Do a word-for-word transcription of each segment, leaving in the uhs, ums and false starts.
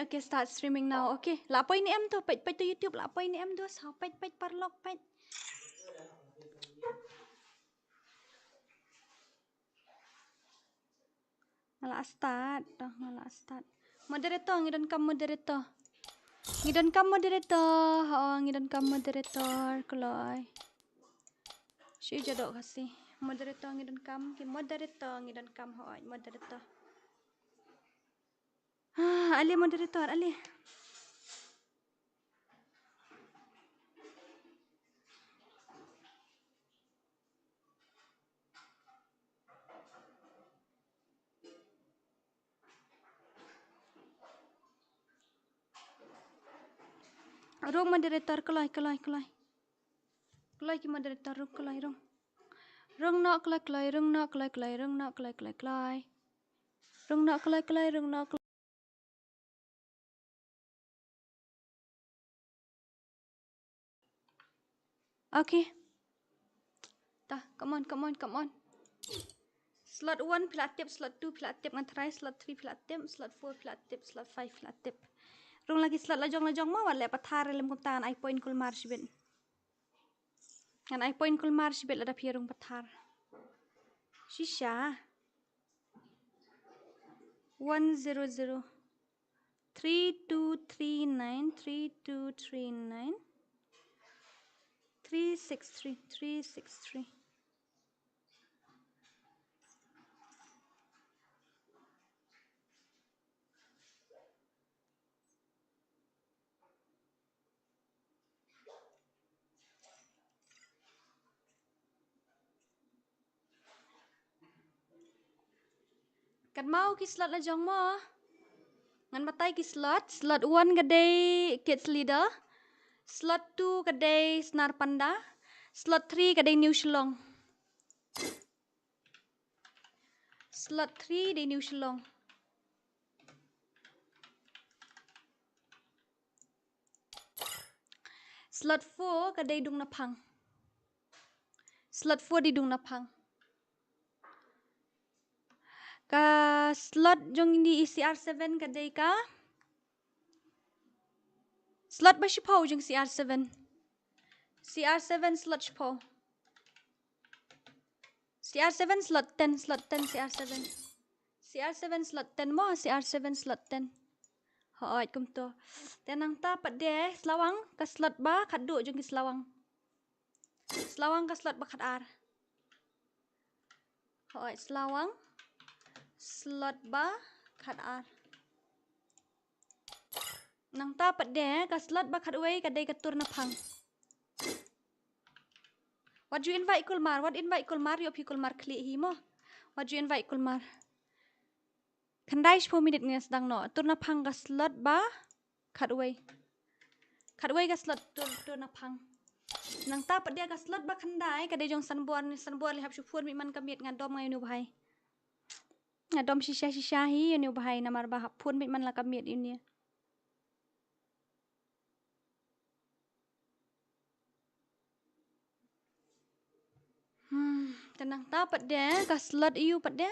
Okay, start streaming now. Okay, la poi ne em to, peit, peit to YouTube, la poi ne em to, sa peit, peit paralok, peit. Nga la start, to, nga la start. Moderator, ngi donkam moderator. Ngi donkam moderator, ho, ngi donkam moderator, kloi. Shu ïa doh Khasi. Moderator ngi donkam, ki moderator ngi donkam, ho, moderator. Ah, ale moderator, ale. Rung moderator, kloi, kloi, kloi. Kloi ki moderator, rung, kloi, rung. Rung noh, kloi, kloi, rung noh, kloi, kloi, rung noh, kloi, kloi, kloi. Rung noh, kloi, kloi, rung noh, kloi. Okay. Ta, come on, come on, come on. Slot one phi la tip, slot two phi la tip, ngan try, slot three phi la tip, slot four phi la tip, slot five phi la tip. Rung la ki slot lajong lajong mo, wat leh pathar lem kumta, ngan ai point kulmar shibit. Ngan ai point kulmar shibit lada phi rung pathar. Shisha. One zero zero. Three two three nine, three two three nine, three six three, three six three. Katmaw ki slot lajong mo. Ngan batai ki slot. Slot one ka dei Kids Leader. Slot two ka dei Snar Panda. Slot three ka dei New Shillong. Slot three dei New Shillong. Slot four ka dei Dungnaphang. Slot four dei Dungnaphang. Ka slot jong ini i C R seven ka dei ka. Slot ba shiphew jong C R seven. C R seven slot shiphew. C R seven slot ten, slot ten C R seven. C R seven slot ten mo, C R seven slot ten. Hooid kumto. Te nangta pat de Slawang ka slot ba khatduh jong ki Slawang. Slawang ka slot ba khatar. Hooid, Slawang slot ba khatar. Nangta pat de ka slot ba khatwei ka dei ka Turnaphang. Wat ju invite kulmar, wat invite kulmar, ïoh phi kulmar khlieh hi mo. Wat ju invite kulmar. Khyndai shiphew minit ngin sdang noh. Turnaphang ka slot ba khatwei. Khatwei ka slot Tur, Turnaphang. Nangta pat de ka slot ba khyndai ka dei jong Sanbor, Sanbor lei hap shu phone mih man ka miet, nga dom nga ïa une u bhai. Nga dom shisha shisha hi ïa une u bhai namar ba hap phone mih man la ka miet ïa une. Hmm, te nangta pat de ka slot ïa u pat de.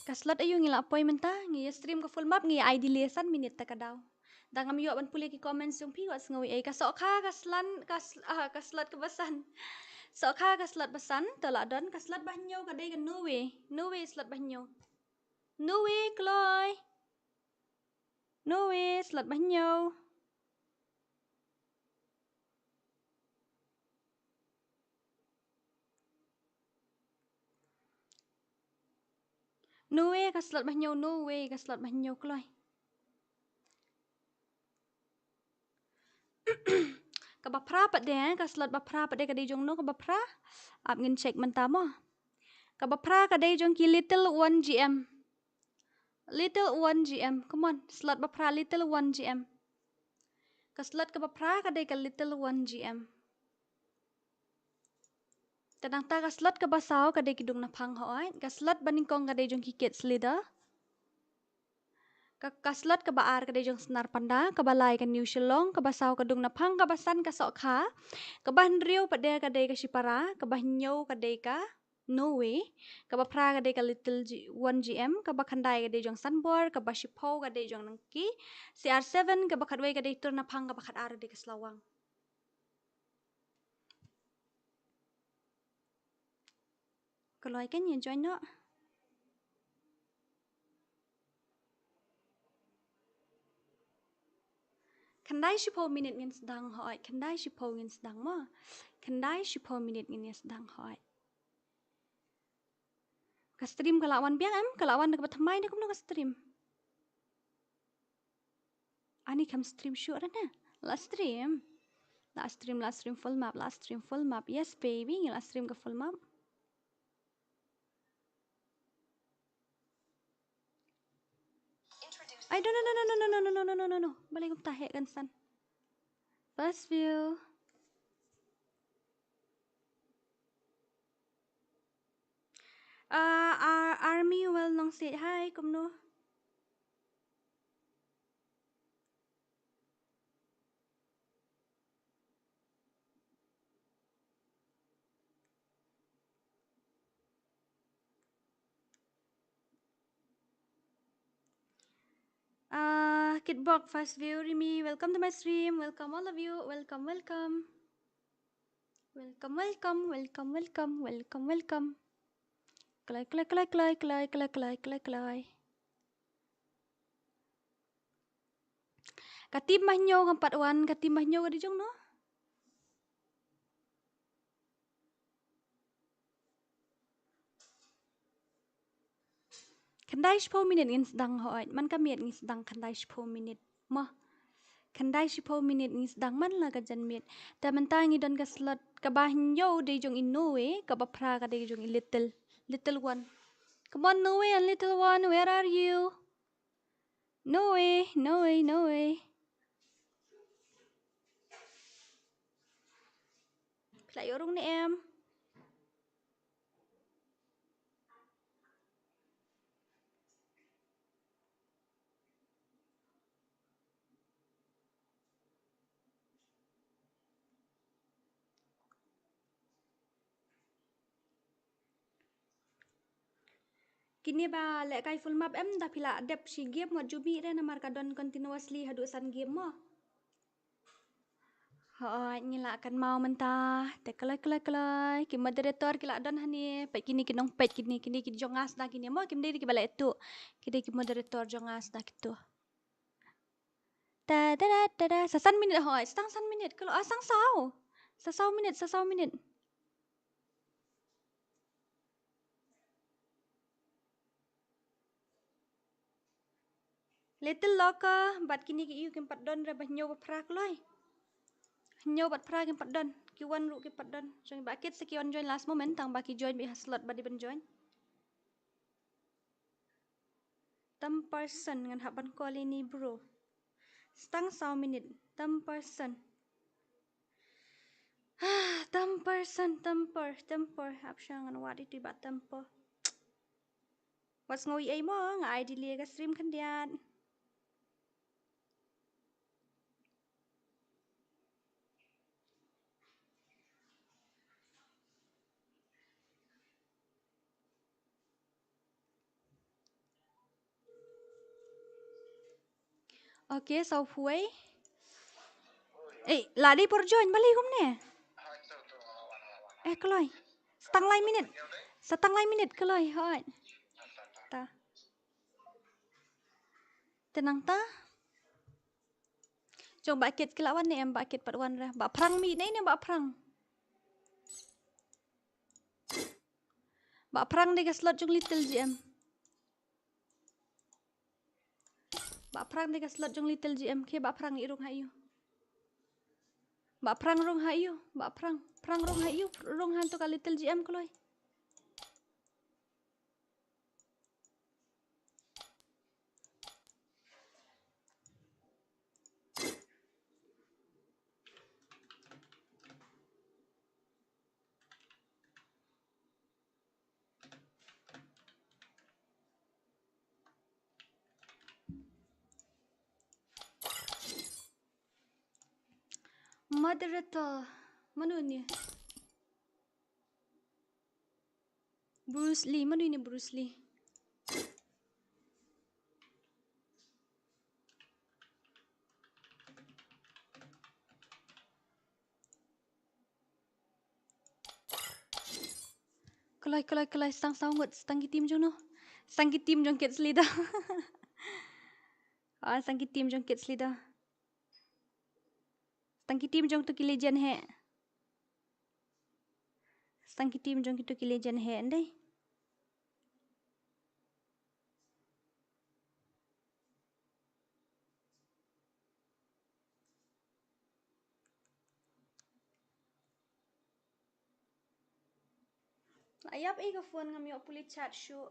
Ka slot ïa u ngi la poi mynta, ngi ïa stream ka full map, ngi ïa ai delay san minit ta ka daw. Da ngam ïoh ban pule ki comments jong phi, wat sngew ei. Ka Sohkha ka slan, ka sl-, ah, ka slot kaba san. Sohkha ka slot ba san, to la don, ka slot ba hynñiew ka dei ka Norway. Norway slot ba hynñiew. Norway kloi. Norway slot ba hynñiew. Norway ka slot ba hynñiew, Norway ka slot ba hynñiew kloi. Kaba phra pat de, ka slot ba phra pat de ka dei jong no kaba phra. Ap ngin check mynta mo. Kaba phra ka dei jong ki Little One G M. Little One G M. Come on, slot ba phra Little One G M. Ka slot kaba phra ka dei ka Little One G M. Te nangta ka slot kaba saw ka dei ki Dungnaphang hooid. Ka slot ba nyngkong ka dei jong ki Kids Leader. Ka, ka slot kaba ar ka dei jong Snar Panda, kaba lai ka New Shillong, kaba saw ka Dungnaphang, kaba san ka Sohkha, kaba hynriew pat de ka dei ka Shipara, kaba hynñiew ka dei ka Norway, kaba phra ka dei ka Little G-, One G M, kaba khyndai ka dei jong Sanbor, kaba shiphew ka dei jong Nangki, C R seven, kaba khatwei ka dei Turnaphang, kaba khatar ka dei ka Slawang. Kloi kan ïa join noh. Khyndai shiphew minit ngin sdang hoi. Khyndai shiphew ngin sdang mo. Khyndai shiphew minit ngin ïa sdang hoi. Ka stream ka la wan biang em, ka la wan da kaba thymmai ne kumno ka stream. Ani kam stream shuh ra ne. La stream. La stream, la stream full map, la stream full map. Yes baby, la stream ka full map. Ai, no, no, no, no, no, no, no, no, no, no, no, no. Balei kumta heh kan san. First view. Uh, Ar-, Army Well Nongsiej, hi, kumno? Ah, Kitbok, first view, Rimi. Welcome to my stream. Welcome, all of you. Welcome, welcome. Welcome, welcome, welcome, welcome, welcome, welcome. Kloi, kloi, kloi. Ka team ba hynñiew kam pat wan, ka team ba hynñiew ka dei jong no? Khyndai shiphew minit ngin sdang hooid, man ka miet ngi sdang khyndai shiphew minit. Mo. Khyndai shiphew minit ngi sdang man la ka janmiet. Te mynta ngi don ka slot kaba hynñiew dei jong i Norway, kaba phra ka dei jong i Little, Little One. Come on Norway and Little One, where are you? Norway, Norway, Norway. Phi la ïoh rung ne em? Kine ba lehkai full map em, da phi la dep shi game wat ju mih re, namar ka don continuously haduh san game mo. Hooid, ngi la kynmaw mynta. Te kloi, kloi, kloi. Ki moderator ki la don hangne. Peit kine ki nongpeit kine, kine ki jong nga sdang kine mo, kim dei ki ba leh tuh. Ki dei ki moderator jong nga sdang kito. Ta, ta, ta, ta, ta. Sa san minit hooid. Sa tang san minit. Kloi, ah, sa tang saw. Sa saw minit, sa saw minit. Little Locker, bad kine ki ïu kim pat don re ba hynñiew ba phra kloi. Hynñiew bad phra kim pat don, ki wan ruh kim pat don. Jong i Bah Kit sa ki wan join last moment, tang ba ki join beit ha slot ba dei ban join. Tam person ngan hap ban call ïa ini bro. Sa tang saw minit. Tam person. Tam person, tam per, tam per. Hap sha ngan wad ïa tu i Bah Tempo. Wat sngew ei mo, nga ai delay ka stream khyndiat. Okay, sawphew wei. Eh, la dei por join balei kumne? Eh, kloi. Sa tang lai minit. Sa tang lai minit kloi, hooid. Ta. Te nangta. Jong Bah Kit ki la wan ne em, Bah Kit pat wan re. Bah Phrang mih ne ne Bah Phrang. Bah Phrang dei ka slot jong Little G M. Bah Phrang dei ka slot jong Little G M, khie Bah Phrang i rung ha ïu. Bah Phrang rung ha ïu, Bah Phrang, Phrang rung ha ïu, rung ha to ka Little G M kloi. Moderator, mano ni? Bruce Lee, mano ine Bruce Lee? Kloi, kloi, kloi, stang, stang ngut, stang ki team jong no. Stang ki team jong Kids Leader. Ah, stang ki team jong Kids Leader. Stang ki team jong to ki legend he. Stang ki team jong kito ki legend he ndai. La ïap ei ka phone, ngam ïoh pule charge shuh.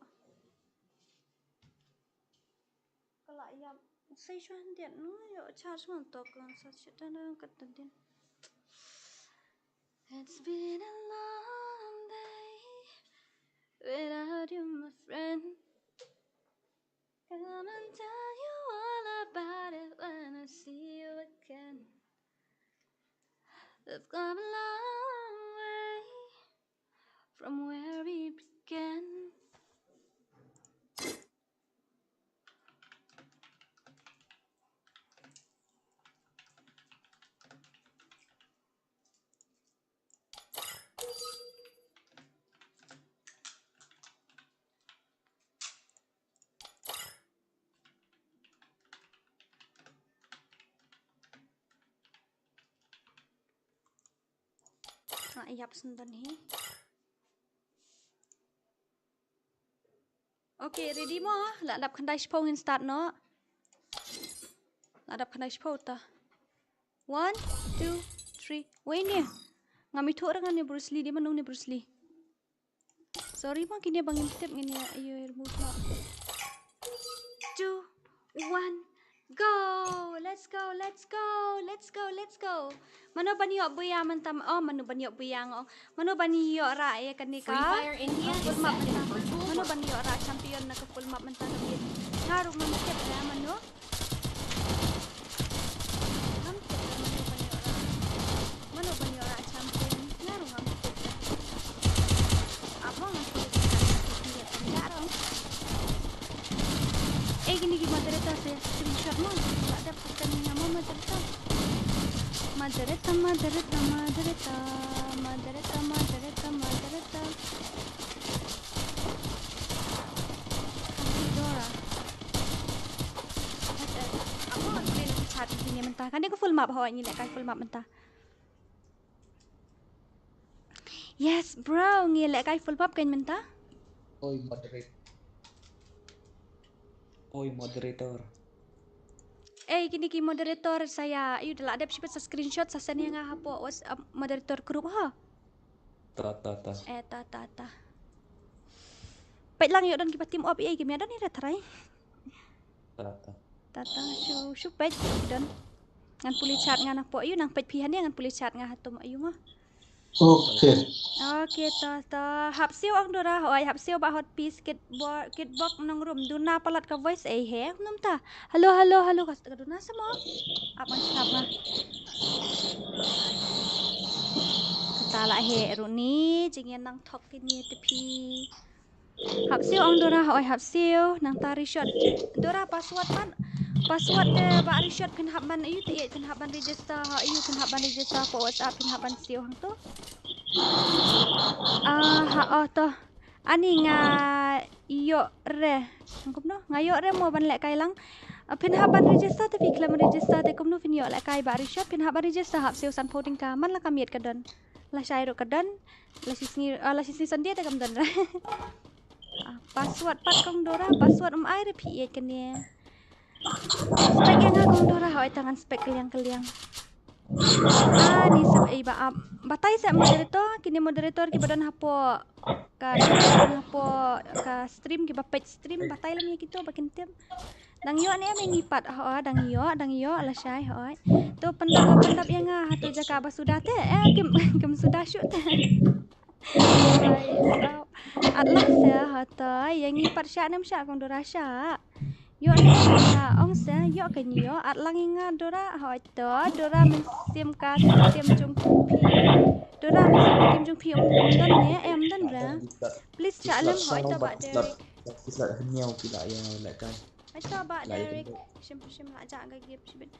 Ka la ïap. Sa shu hyndiat, no, ïoh charge ngam tok, kan sa shu tang ka tang din. It's been a long day without you, my friend. Come and tell you all about it when I see you again. We've come a long way from where we began. Ah, ïap shen don hi. Okay, ready mo? La dap khyndai shiphew ngin start noh. La dap khyndai shiphew ta. One, two, three. Wei ne. Ngam ithuh ra ngan ne Bruce Lee, dei mano ne Bruce Lee. Sorry mo, kine ba ngim tip ngin ïa, ïa remove noh. Two, one, go. Let's go, let's go, let's go, let's go. Mano ban ïoh buiñ mynta? Oh, mano ban ïoh buiñ, oh. Mano ban ïoh rah ïa kane ka full map mynta? Mano ban ïoh rah champion na ka full map mynta? Nga ruh ngam tip ïa mano. Ngam tip ïa mano ban ïoh rah. Mano ban ïoh rah champion? Nga ruh ngam tip. Ap mo, ngam tip. Nga ruh. Eh, kine ki moderator sa screenshot mo. La dep ka kane nga mo moderator. Moderator, moderator, moderator. Moderator, moderator, moderator. Happy Dora. Ap mo, ngi leh chat kine mynta. Kane ka full map, hooid, ngi lehkai full map mynta. Yes, bro, ngi lehkai full map kan mynta. Oi, moderator. Oi, moderator. Eh, kine ki moderator sa ïa, ayu, da la dep shibit sa screenshot sa send ïa nga hapoh WhatsApp moderator group ha. Ta, ta, ta. Eh, ta, ta, ta. Peit lang ïoh don kiba team op, eh, kim ïa don ïa da trai. Ta, ta. Ta, ta, shu, shu peit don. Ngan pule chat nga napoh, ayu, nang peit phi hangne, ngan pule chat nga hato ma ayu mo. Okay. Okay, to, to. Hap siew ong Dora, hooid, hap siew ba hot piece, kit bo-, kit bok nongrum, duna palat ka voice, eh, he, ong mynta. Hello, hello, hello, ka, ka duna sa mo. Ap ngan sngap nga. Kata la heh ruh ne, jingïa nang thok kine te phi. Hap siew ong Dora, hooid, hap siew, nangta reshot. Dora, password pat, password te ba reshot phin hap ban, ayu te, phin hap ban register, ha, ayu phin hap ban register hapoh WhatsApp, phin hap ban siew hangto. Ah, ha, oh, to. Ani nga ïoh re. Kumno? Nga ïoh re mo ban lehkai lang. Ah, phin hap ban register te phi khlem register te kumno phin ïoh lehkai ba reshot, phin hap ban register, hap siew sanphew tyngka. Man la ka miet ka don. Lashai ruh ka don. Lashisngi, ah, lashisngi Sunday te kam don re. Ah, password pat kong Dora, password ym ai re phi ïeit kane. Spek ïa nga kong Dora, hooid, tang ngan spek kylliang kylliang. Ah, ni sep ei ba ap. Batai sep moderator, kine moderator kiba don hapoh ka, hapoh ka stream, kiba peit stream, batai lem ïa kito ba kin tip. Dang ïoh ne em ïa ngi pat, hooid, dang ïoh, dang ïoh, lashai, hooid. To pyndap, pyndap ïa nga ha tu jaka ba suda te, eh, kim, kim suda shuh te. At last, eh, hato ïa ngi pat shah ne em shah kong Dora, shah. Ïoh ne em shah, ong se, ïoh Kan ïoh, at lang ïa nga Dora, hoi to, Dora mynsiem ka team jong phi. Dora mynsiem ka team jong phi, ym, ym don ne, em don ra. Please shah lem, hoi to Bah Derek. Ki slot hynñiew ki la ïa lehkai. Hoi to Bah Derek. Shim shim la jah ka game shibit.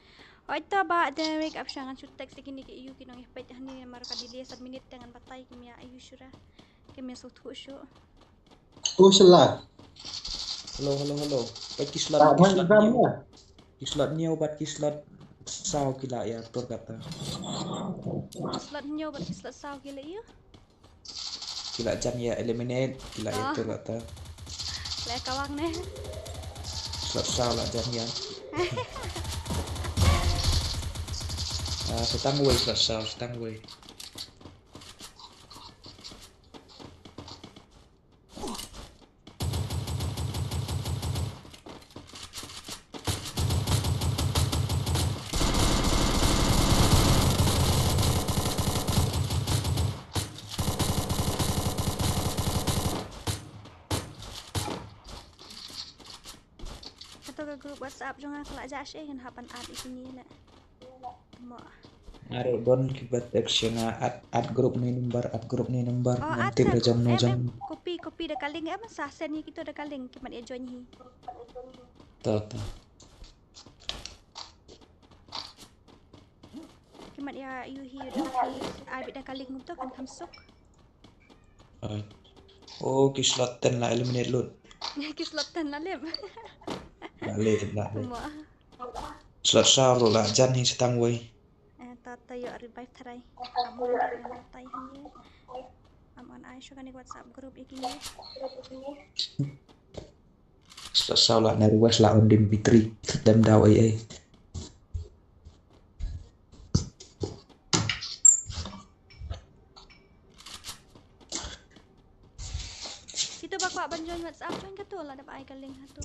Hoi to Bah Derek, ap sha ngan shu text ïa kine ki ïu ki nong ïa peit hangne namar ka delay san minit te ngan batai kim ïa ïu shuh ra. Kim ïa sngewthuh shuh. Oh, shala. Hello, hello, hello. Peit ki slot, ki slot hynñiew. Ki slot hynñiew bad ki slot saw ki la ïa tur kata. Ki slot hynñiew bad ki slot saw ki la ïa. Ki la jan ïa eliminate, ki la ïa tur kata. Le kawang ne. Slot saw la jan ïa. Ah, sa tang wei slot saw, sa tang wei. Kato ka group WhatsApp jong nga ka la jah shi, ngan hap ban add ïa kine leh. Mo. Nga ruh don kiba text ïa nga add, add group ne number, add group ne number. Oh, ngam tip da jong no jong. Copy, copy da ka link em, sa send ïa kito da ka link, ki mat ïa join hi. To, to. Ki mat ïa ïu hi da ka, ai bit da ka link to kan kham suk. Ai. Oh, ki slot ten la eliminate lut. Ki slot ten la lip. La lip, la lip. Mo. Slot saw ruh la jan hi sa tang wei. Eh, ta ta ïoh revive tharai. Am on ai, am on ai shuh kane WhatsApp group ïa kine. Slot saw la nervous la on dim bitri. Dem daw ei ei. Kito ba kwah ban join WhatsApp, join kato, la dep ai ka link hato.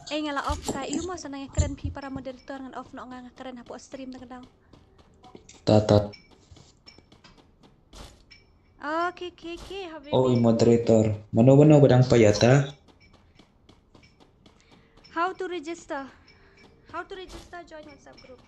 Eh, nga la off ka, ïu mo sa nang ïa kren phi para moderator, ngan off noh nga, nga kren hapoh stream ta ka daw. Ta, ta. Okay, okay, okay, habibi. Oi, moderator. Mano mano ba dang peit ïa ta? How to register? How to register join WhatsApp group?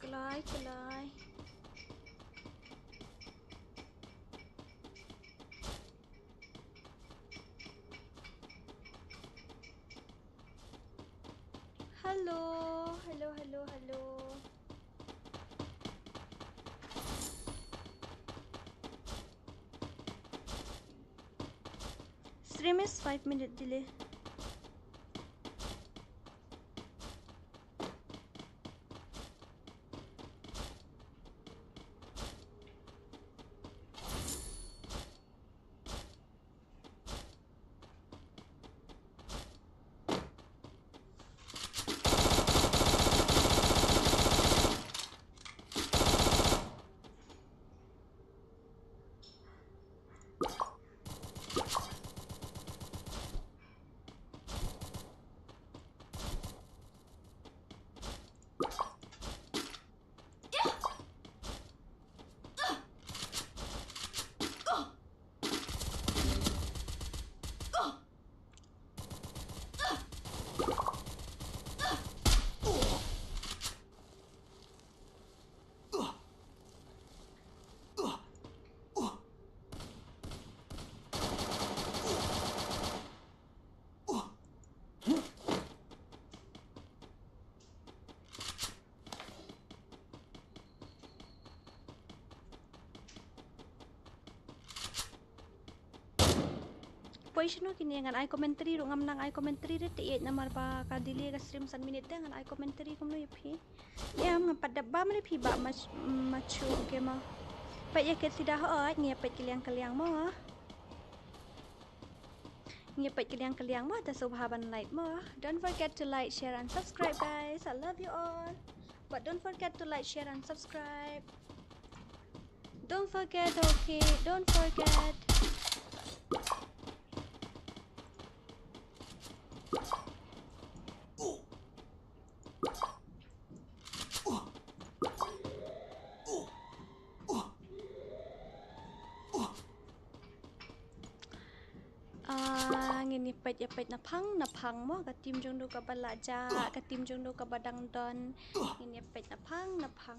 Kalai, kalai. Hello, hello, hello, hello. Stream is five minute delay. Poi shano kine, ngan ai commentary ruh, ngam nang ai commentary ruh te ïeit namar ba ka delay ka stream san minit te, ngan ai commentary kumno ïa phi. Ïa, ngam pat dep bam ïa phi Bah Mach-, Machu Gamer. Peit ïa ki sida hooid, ngi ïa peit kylliang kylliang mo. Ngi peit kylliang kylliang mo, ta sngewbha ban like mo. Don't forget to like, share and subscribe, guys. I love you all. But don't forget to like, share and subscribe. Don't forget, okay? Don't forget. Ah, ngin ïa peit, ïa peit naphang naphang mo, ka team jong no kaba la jah, ka team jong no kaba dang don. Ngin ïa peit naphang naphang.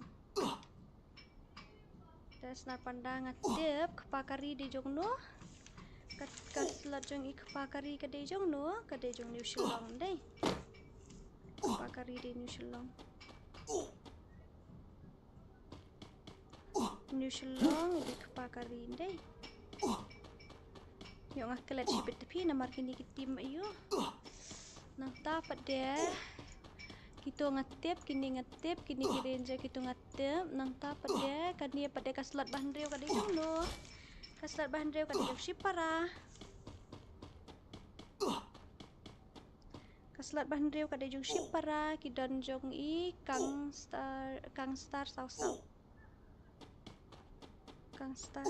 Te snar panda nga tip kpa kari dei jong no. Ka, ka slot jong i kpa kari ka dei jong no, ka dei jong New Shillong dei. Kpa kari dei New Shillong. New Shillong i dei kpa kari dei. Ïoh nga klet shibit te phi namar kine ki team aiu. Nangta pat de kito nga tip, kine nga tip, kine ki ranger kito nga tip. Nangta pat de kane pat de ka slot ba hynriew ka dei jong no. Ka slot ba hynriew ka dei jong shipara. Ka slot ba hynriew ka dei jong shipara, ki don jong i Kang Star, Kang Star saw saw. Kang Star.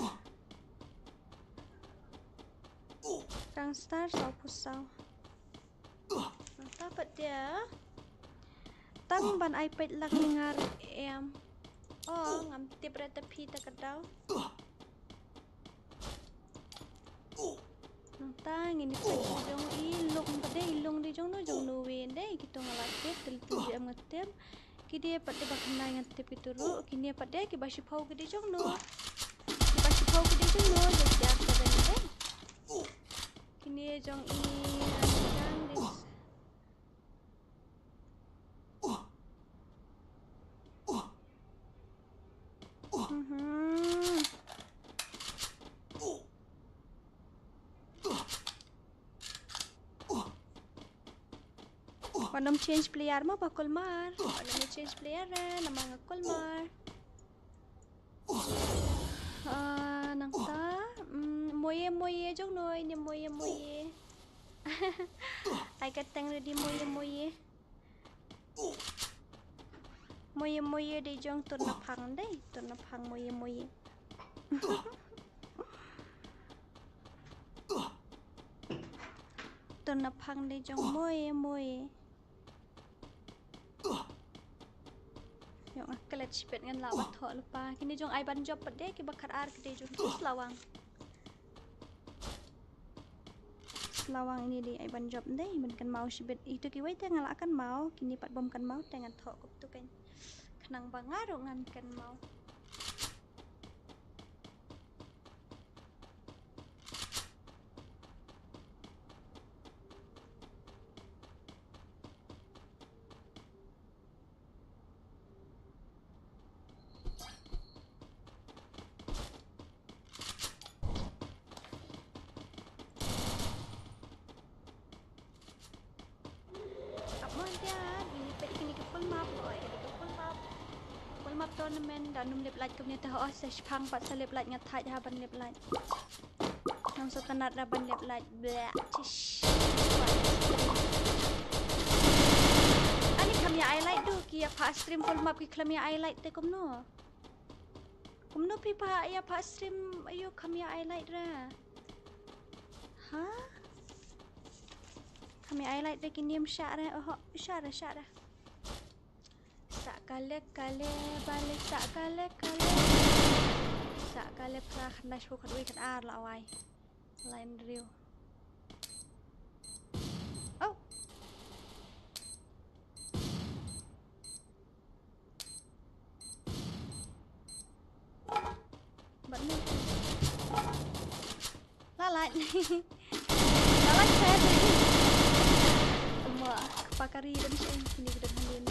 Kang Star saw phew saw. Nangta pat de tang ban ai peit lak ïa nga em. Oh, ngam tip re te phi ta ka daw. Nangta ngin ïa peit jong i lung pat de, i lung dei jong no, jong no wei dei, kito nga la tip, te te em nga tip. Ki dei pat de ba khynnai nga tip kito ruh, kine pat de kiba shiphew ki dei jong no. Kiba shiphew ki dei jong no, jong ki ar ka dei dei. Kine jong i, ah, jong dei. Mhm. Wat nym change player mo ba kulmar. Wat nym change player re, namar nga kulmar. Ah, nangta, mm, moye moye jong no, ine moye moye. Ai ka teng ready moye moye. Moye moye dei jong Tun Naphang dei, Tun Naphang moye moye. Tun Naphang dei jong moye moye. Ïoh nga klet shibit ngan lah ban thoh lypa. Kine jong Aibanjop pat de kiba khatar ki dei jong ki Slawang. Slawang ine dei Aibanjop dei, ban kynmaw shibit. Ito kiwei te nga lah kynmaw, kine pat bym kynmaw te ngan thoh kumto kan. Khnang ba nga ruh ngan kynmaw. Ap mon dia, bini peit kine ki full map, oi, kine ki full map. Full map tournament, da nym lip light kumne te, oh, sa shipang pat sa lip light, nga thait ha ban lip light. Ngam sngewtynnat da ban lip light, bleh, tish. Ani kham ïa ai light du, ki ïa pha stream full map ki khlem ïa ai light te kumno. Kumno phi pha ïa pha stream, aiu kham ïa ai light ra. Ha? Kham ïa ai light ra ki nim shah ra, oh, shah ra, shah ra. Sa kale kale, bale sa kale kale. Sa kale phra khat na shu khat wi khat ar la wai. Line riew. Oh. Bad ni. Lalai. Lalai set. Mo kpa kari dan shen kini dan halin.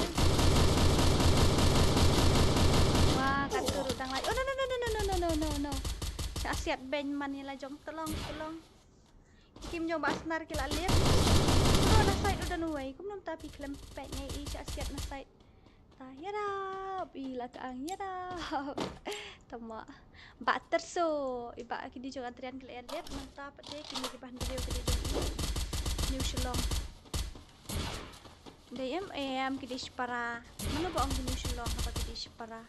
Wah, katur dang lai. Oh, no, no, no, no, no, no, no, no, no. Sa siat ben man ni la jong telong, telong. Kim jong ba snar ki la lip. Oh, na side udah nuai. Kum nam tapi klem pek ngai i sa siat na side. Ta ïarap, i la ka ang ïarap. Tama. Ba terso, i ba kini jong Adrian ki la ïa lep, mynta pat de kini ki ban briew kini jong i. New Shillong. Dei em em ki dei shipara. Mano ba ong ki New Shillong haba ki dei shipara.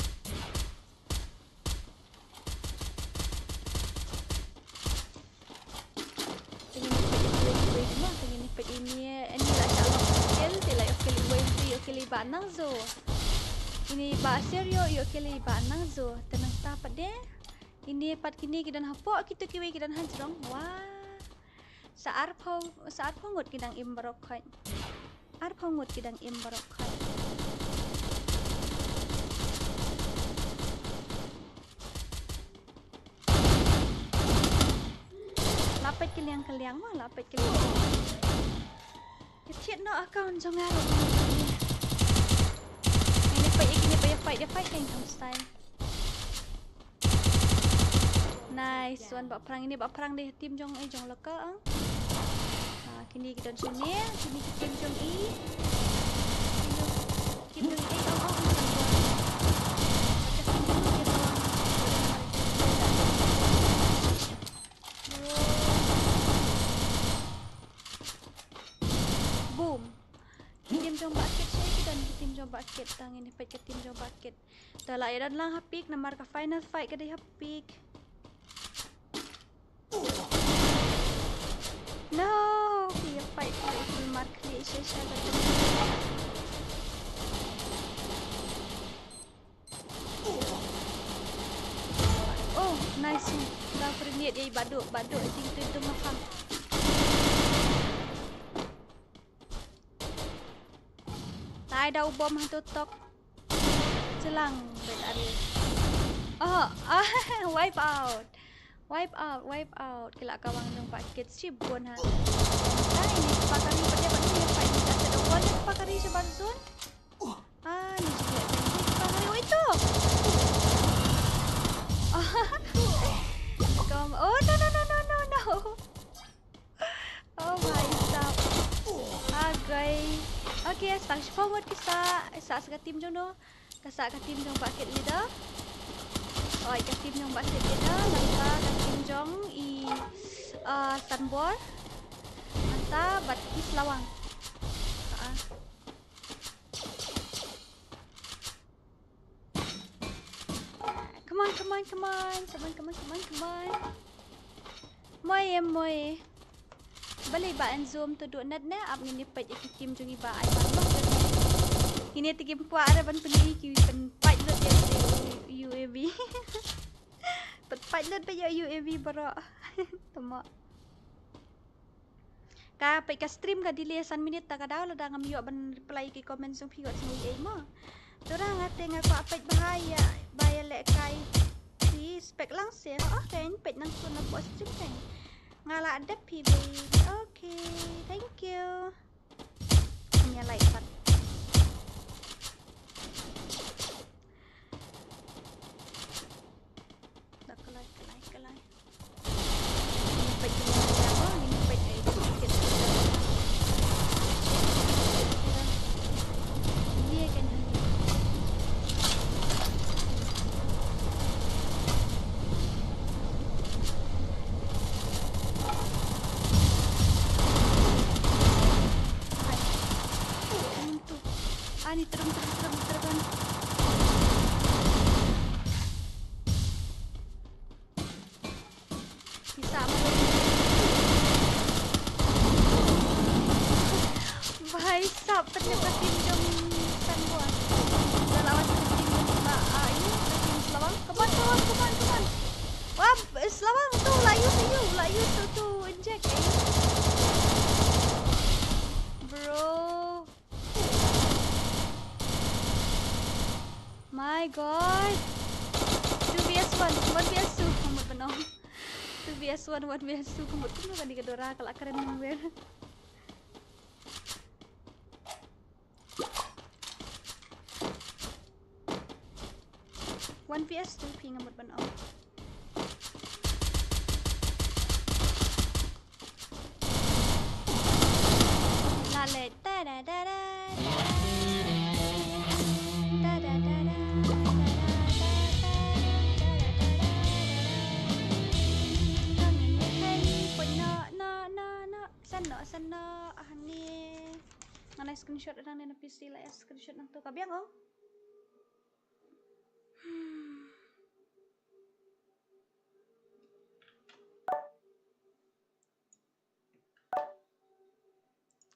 Te ngin ïa peit ïa kiwei kiwei mo, te ngin ïa peit ïa ini, ini la shah long kill, te la ïoh kill iwei, ïoh kill i Bah Nangzo. Ini Bah Serio, ïoh kill i Bah Nangzo. Te nangta pat de. Ini pat kine ki don hapoh, kito kiwei ki don hajrong. Wah. Sa arphew, sa arphew ngut ki dang im baroh khoit. Arphew ngut ki dang im baroh khoit. La peit ka liang ka liang ma, la peit ka liang. Ka thied noh account jong nga ruh. Ngin ïa peit, ngin ïa peit, ïa peit, ïa peit, ïa peit, ïa peit. Nice one, Bah Phrang. Ini Bah Phrang dei team jong, eh, jong Laka, ah. Ah, kini ki don shane, kini ki team jong i. Team jong, team jong i, eh, oh, oh, oh, oh. Boom. Ki team jong Bah Kit, shane ki don ki team jong Bah Kit, tang ngin ïa peit ka team jong Bah Kit. Te la ïa don lang ha peak, namar ka final fight ka dei ha peak. No, ki ïa fight, ki ïa mar khlieh shisha ka. Oh, nice. Da grenade ïa i Bah Duh, Bah Duh, I think tu tu ma kham. Tai da u bom ha tu tok. Chelang bet ari. Oh, ah, wipe out. Wipe out, wipe out. Ki la kawang jong Bah Kit shibun ha. Ai, ini pakari pada pada ini apa ini? Dah ada wall pakari sebar zone. Ah, ini juga ada ini pakari. Oh, itu. Kom-, oh, no, no, no, no, no, no. Oh my God. Agay. Okay, sa shiphew ngut ki sah, sah sa ka team jong no. Ka sah ka team jong Bah Kit leader. Oi, ka team jong Bah Kit leader, nangta ka team jong i, uh, Sanbor. Nangta bad i Slawang. Ah. Come on, come on, come on. Come on, come on, come on, come on. Moi em moi. Balei ba yn zoom to duh net ne, ap ngin ïa peit ïa ki team jong i ba ai ban noh. Kine te kim kwah re ban pynïoh ki pynpait lut ïa U A V. Pynpait lut ba ïa U A V baroh. Tama. Ka peit ka stream ka delay san minit ta ka daw lada ngam ïoh ban reply ki comment jong phi wat sngewthuh ei mo. Tura nga te nga kwah peit bha ïa ba ïa lehkai. Phi spek lang se. Okay, peit nang sun na po stream kan. Nga la dep phi baby. Okay, thank you. Ngam ïa like pat. Da kalai, kalai, kalai. Ani, terung, terung, terung, terung. Ki sah mo. Bhai sahb, pynlip ka team jong Sanbor. Ka lawan ka team jong ba, ah, ini ka team Slawang. Come on, come on, come on, come on. Wah, Slawang tu la use, tu la use tu, tu inject, eh. Bro. My God. Two V S one, one V S two, ka mut ban ong. Two V S one, one V S two, ka mut kumno kane ka Dora ka la kren nangwer. One V S two phi nga mut ban ong. La leh, ta da da da da. Ah, ani. Ngan ai screenshot nangno na P C la, ai screenshot nangto ka biang ong.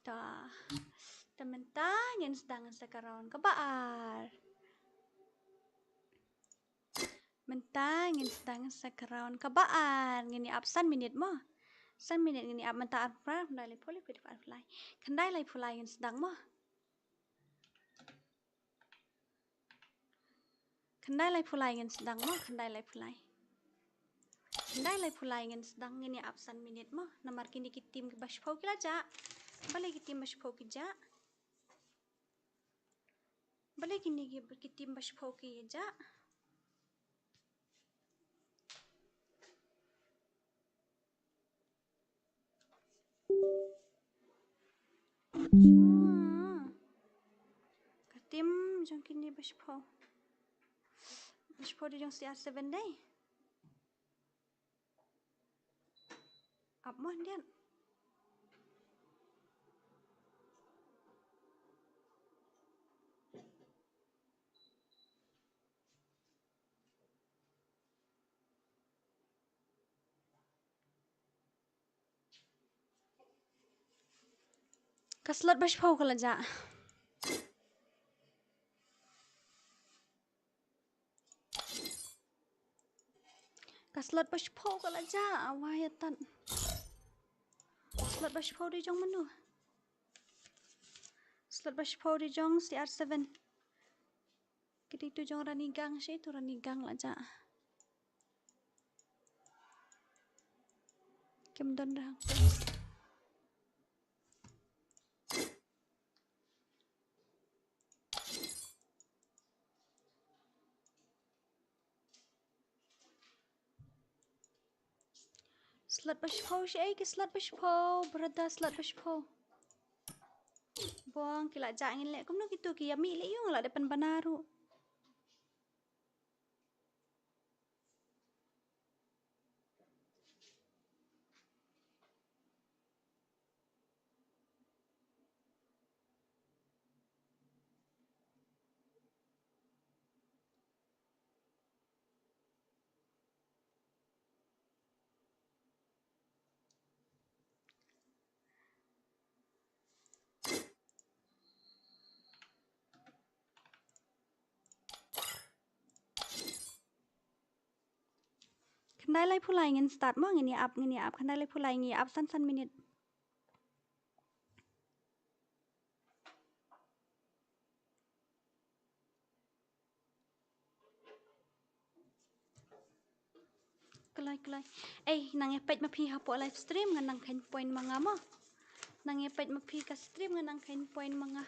Ta, ta mynta ngin sdang sa ka round kaba ar. Mynta ngin sdang sa ka round kaba ar. Ngin ïa ap san minit mo. San minit ngin ïa ap mynta ar phra, khyndai laiphew, laiphew, laiphew lai. Khyndai laiphew lai ngin sdang mo. Khyndai laiphew lai ngin sdang mo, khyndai laiphew lai. Khyndai laiphew lai ngin sdang, ngin ïa ap san minit mo. Namar kine ki team kiba shiphew ki la jah. Balei ki team ba shiphew ki jah? Balei kine ki, ki team ba shiphew ki jah? Hmm. Ka team jong kine ba shiphew. Ba shiphew dei jong C R seven dei. Ap mo hyndiat. Ka slot ba shiphew ka la jah. Ka slot ba shiphew ka la jah, a wai ïa tan. Slot ba shiphew dei jong mano? Slot ba shiphew dei jong C R seven. Ki dei tu jong Rani Gang, shi tu Rani Gang la jah. Kim don rang. Slot ba shiphew, shi ei ki slot ba shiphew, brother, slot ba shiphew. Bong, ki la jah ngin leh kumno kitu, ki ïa mih leh ïa u, la dep ban bana ruh. Khyndai laiphew lai ngin start mo, ngin ïa ap, ngin ïa ap, khyndai laiphew lai ngin ïa ap san san minit. Kloi, kloi. Ei, nang ïa peit ma phi hapoh live stream, nga nang kheiñ point ma nga mo. Nang ïa peit ma phi ka stream, nga nang kheiñ point ma nga.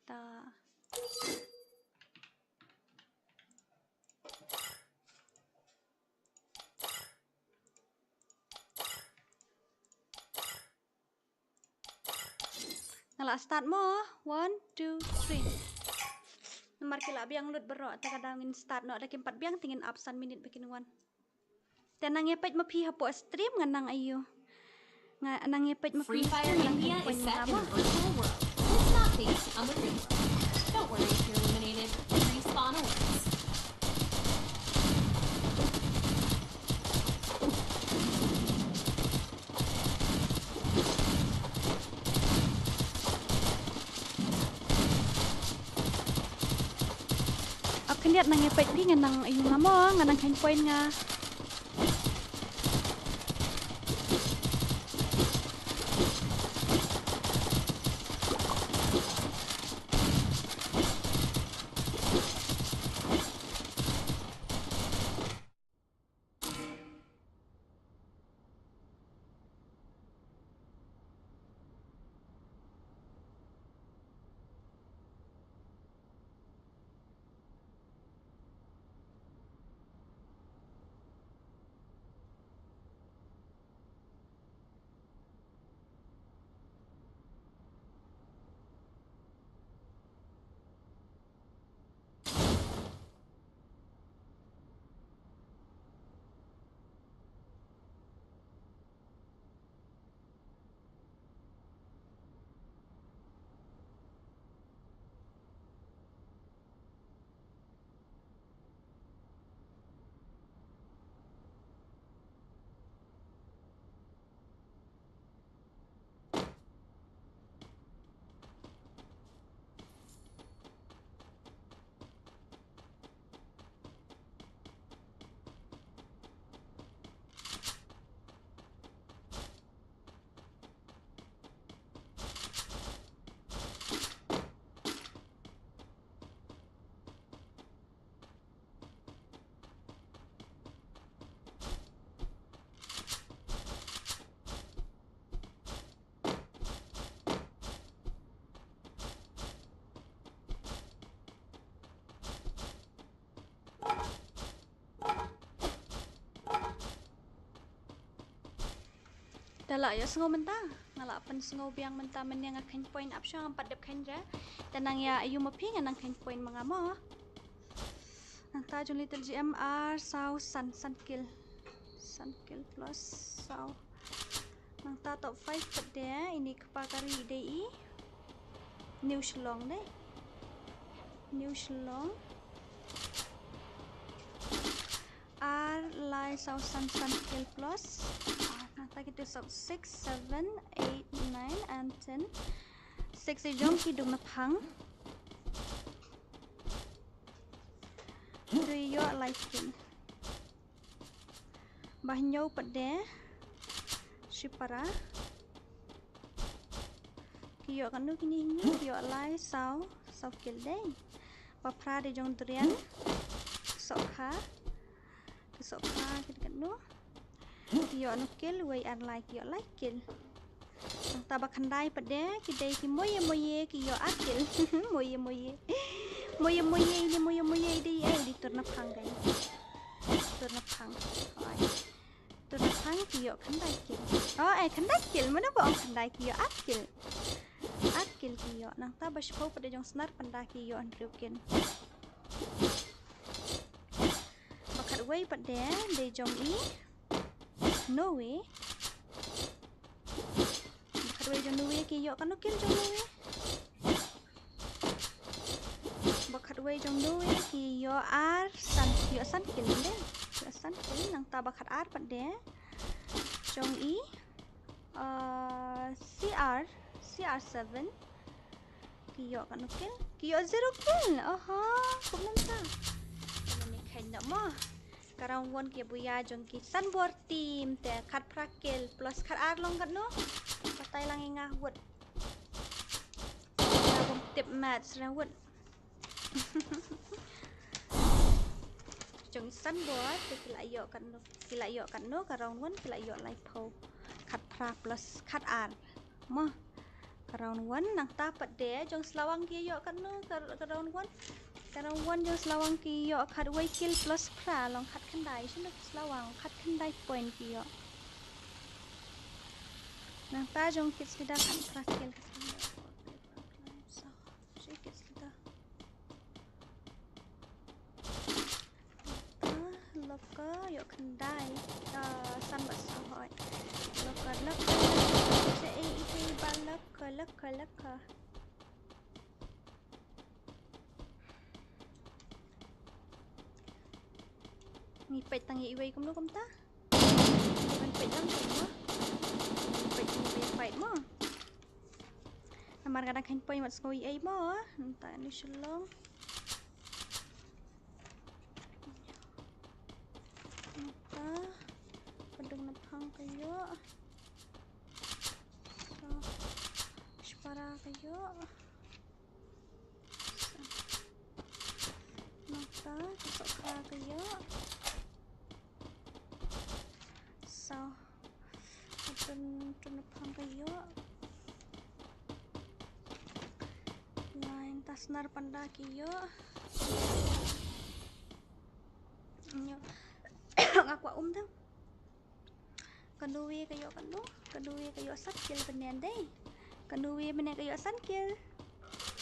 Ta. Nga la start mo. One, two, three. Namar ki la biang lut baroh, te ka daw ngin start noh, da kim pat biang te ngin ap san minit ba kin wan. Te nang ïa peit ma phi hapoh stream, nga nang aiu. Nga nang ïa peit ma phi Free Fire stream, nga nang India peit is point set nga in mo. Virtual world. Let's not face unreal. Don't worry if you're eliminated. Respawn awaits. Ap khyndiat, nang ïa peit phi, nga nang aiu nga mo, nga nang kheiñ point nga. Te la ïohsngew mynta. Nga la pynsngew biang mynta mynne nga khein point ap shuwa, ngam pat dep khein re. Te nang ïa aïu ma phi, nga nang khein point ma nga mo. Nangta jong Little G M ar saw san, san kill. San kill plus saw. Nangta top five pat de, ine i kpa ka ri i dei i New Shillong de. New Shillong. Ar lai saw san, san kill plus. Ar, nangta kito sub six, seven, eight, nine and ten. Six i jong ki Dungnaphang. Dei ïoh lai kill. Ba hynñiew pat de Shipara. Ki ïoh katno kine hynñiew, ki ïoh lai saw, saw kill de. Ba phra de jong Drian. Sohkha. Ki Sohkha ki katno. Ki ïoh katno kill, wei ar lai, ki ïoh lai kill. Nangta ba khyndai pat de, ki dei ki Moye Moye, ki ïoh ar kill. Moye Moye. Moye Moye, ine Moye Moye, i dei, eh, i dei Turnaphang, guys. Turnaphang. Oi. Turnaphang ki ïoh khyndai kill. Oh, eh, khyndai kill, mano ba ong khyndai, ki ïoh ar kill. Ar kill ki ïoh. Nangta ba shiphew pat de jong Snar Panda ki ïoh hynriew kill. Ba khatwei pat de, dei jong i Norway. Ba khatwei jong Norway ki ïoh katno kill jong Norway? Ba khatwei jong Norway ki ïoh ar san, ïoh san kill de. Ïoh san kill, nangta ba khatar pat de jong i, uh, C R, C R seven. Ki ïoh katno kill? Ki ïoh zero kill. Oho, kumno mynta? Kumno ne khein noh mo? Ka round one ki buya jong ki Sunbor team te khatphra kill plus khatar long katno? Batai lang ïa nga wut. Nga bym tip maths re wut. Jong Sunbor te ki la ïoh katno, ki la ïoh katno, ka round one ki la ïoh laiphew. Khatphra plus khatar. Mo. Ka round one nangta pat de jong Slawang ki ïoh katno ka, ka round one. Ka round one jong Slawang ki ïoh khatwei kill plus phra long khatkhyndai, shano ki Slawang, khatkhyndai point ki ïoh. Nangta jong Kids Leader khatphra kill. Shi Kids Leader. Loka, ïoh khyndai. Ah, san bad saw hoi. Loka, loka. Sa ei ei ba loka, loka, loka. Ngi peit tang ïa iwei kumno kumta. Ngi peit lang kumno. Ngi peit, ngi peit mo. Namar ka dang khein point mat sngew ei ei mo. Nta ni shlong. Nta ka Dungnaphang ka ïoh. Ka Shipara ka ïoh. Nangta ka Sohkha ka ïoh. Sa Dungnaphang ka ïoh. Nangta Snar Panda ki ïoh. Nga kwah um dang. Ka Norway ka ïoh katno? Ka Norway ka ïoh san kill bynta dei. Ka Norway mynne ka ïoh san kill.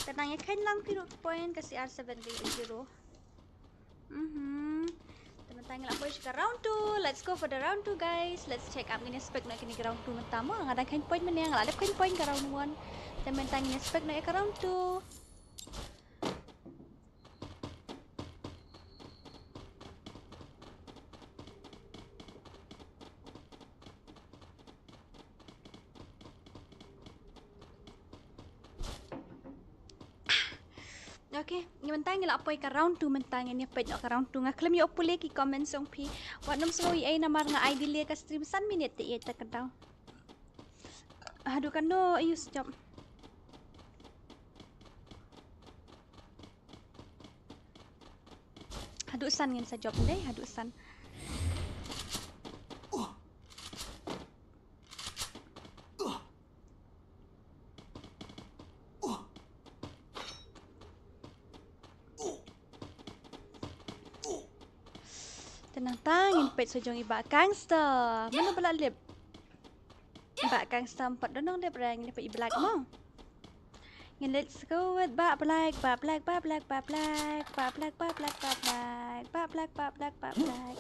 Te nang ïa khein lang phi ruh point, ka C R seven ka ïoh zero. Mhm. Te mynta ngi la poi sha ka round two. Let's go for the round two, guys. Let's check up ngin expect noh kine ka round two mynta mo. Nga dang khein point mynne, nga la dep khein point ka round one. Te mynta ngin expect noh ïa ka round two. Okay, ngi mynta ngi la poi ka round two mynta, ngin ïa peit noh ka round two. Nga khlem ïoh pule ki comments jong phi. Wat nym sngew ei ei namar nga ai delay ka stream san minit te ïa ta ka daw. Haduh katno ïa u sa jop? Haduh san ngin sa jop dei, haduh san. Te nangta ngin peit sa jong i Bah Gangster. Mano ba la lip? Bah Kang Sam pat don nong dep reng ni pa i Black mo. Ngin let's go with Bah Black, Bah Black, Bah Black, Bah Black, Bah Black, Bah Black, Bah Black, Bah Black, Bah Black, Bah Black.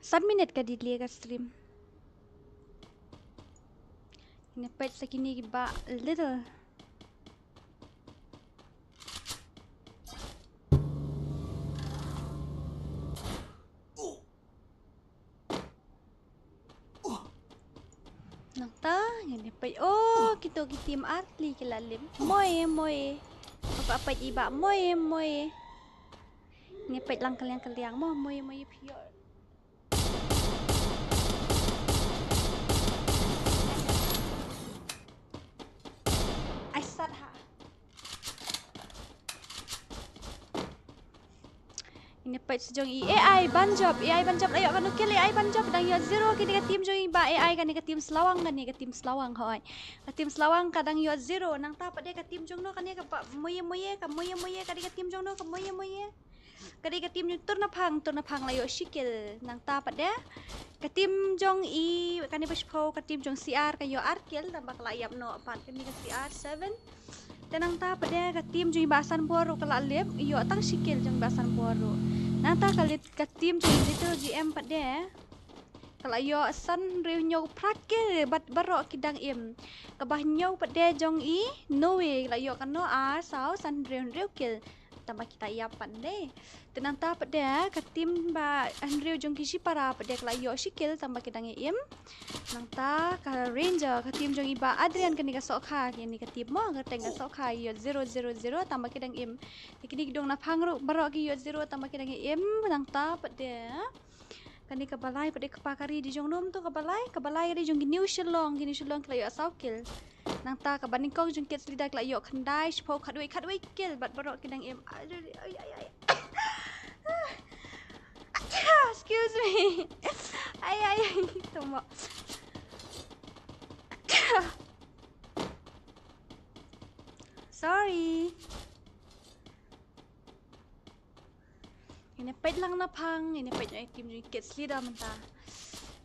San minit ka delay ka stream. Ngin peit sa kine kiba little. Nangta ngin ïa peit, oh, kito ki team ar tylli ki la lip. Moi moi. Ka peit i Bah moi moi. Ngin ïa peit lang kylliang kylliang mo, moi moi phi ïoh. Ai sat ha. Ngin ïa peit sa jong i A I Banjop, A I Banjop la ïoh kano kill, A I Banjop dang ïoh zero. Kane ka team jong i Bah A I, kane ka team Slawang, kane ka team Slawang hoi. Ka team Slawang ka dang ïoh zero. Nangta pat de ka team jong no, kane ka Bah moi moi, ka moi moi, kane ka team jong no, ka moi moi. Ka dei ka team jong Turnaphang, Turnaphang la ïoh shi kill. Nangta pat de ka team jong i, kane ba shiphew, ka team jong C R ka ïoh ar kill, tang ba ka la ïap noh pat kane ka C R seven. Te nangta pat de ka team jong i Bah Sanbor ruh ka la lip, ïoh tang shi kill jong i Bah Sanbor ruh. Nangta ka lit, ka team jong i Little G M pat de ka la ïoh san hynriew hynñiew phra kill, bad baroh ki dang im. Kaba hynñiew pat de jong i Noe, la ïoh kano ar saw san hynriew hynriew kill. Tang ba kita ïap pat de. Te nangta pat de ka team ba hynriew jong ki shipara pat de ka la ïoh shi kill tang ba ki dang im. Nangta ka Ranger, ka team jong i Bah Adrian, kane ka Sohkha, kane ka team mo, ka teng ka Sohkha ïoh zero zero zero tang ba ki dang im. Te kine ki dong Naphang ruh baroh ki ïoh zero tang ba ki dang im. Nangta pat de kane ka Balai pat de kpa ka ri di jong no, mynta ka Balai, ka Balai ka di jong ki New Shillong, ki New Shillong ki la ïoh saw kill. Nangta kaba nyngkong jong Kids Leader ki la ïoh khyndai, shiphew, khatwei, khatwei kill bad baroh ki dang im. Ai ai ai. Excuse me. Ai ai ai. Tunggu. Sorry. Ngin ïa peit lang Naphang, ngin ïa peit ïa team jong Kids Leader mynta.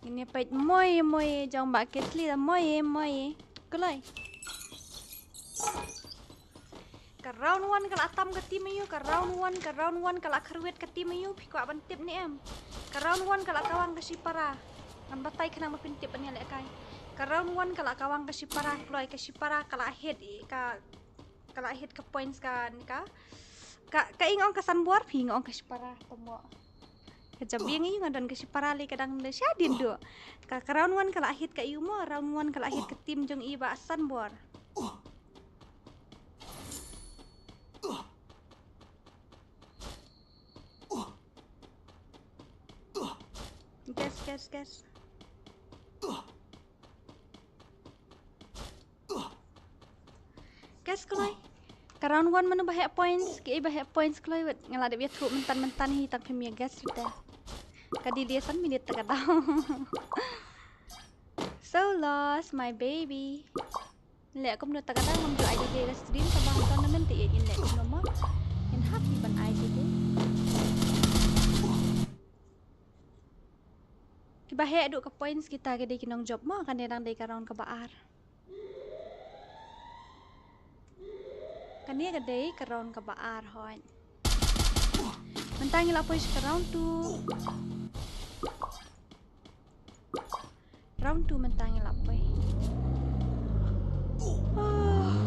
Ngin ïa peit moi moi jong Bah Kids Leader, moi moi. Kulai. Ka round one ka la tam ka team aïu, ka round one, ka round one ka la kyrwit ka team aïu, phi kwah ban tip ne em? Ka round one ka la kawang ka shipara. Ngan batai khnang ba phin tip ban ïalehkai. Ka round one ka la kawang ka shipara, kulai, ka shipara ka la hit i ka Ka la hit ka points ka ni ka. Ka, ka ing ong ka Sanbor, phi ong ka shipara, tamo. Ka jabieng i nga don ka shipara le ka dang de sha din du. Ka, ka round one ka la hit ka i mo, round one ka la hit ka team jong i Bah Sanbor. Guess, guess, guess. Guess kloi. Ka round one mano ba heh points, ki ei ba heh points kloi wet. Nga la dep ïathuh myntan myntan hi tang phim ïa guess te. Ka delay san minit ta ka daw. So lost my baby. Leh kumno ta ka daw ngam ju ai delay ka stream, ka ba tournament te ïa in leh kumno mo. In hap hi ban ai delay. Kiba heh duh ka points kita ki dei ki nongjop mo, kane dang dei ka round kaba ar. Kane ka dei ka round kaba ar hoi. Mynta ngi la poi sha ka round two. Round two mynta ngi la poi. Ah.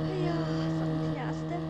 Haiya, sa thiah sdang.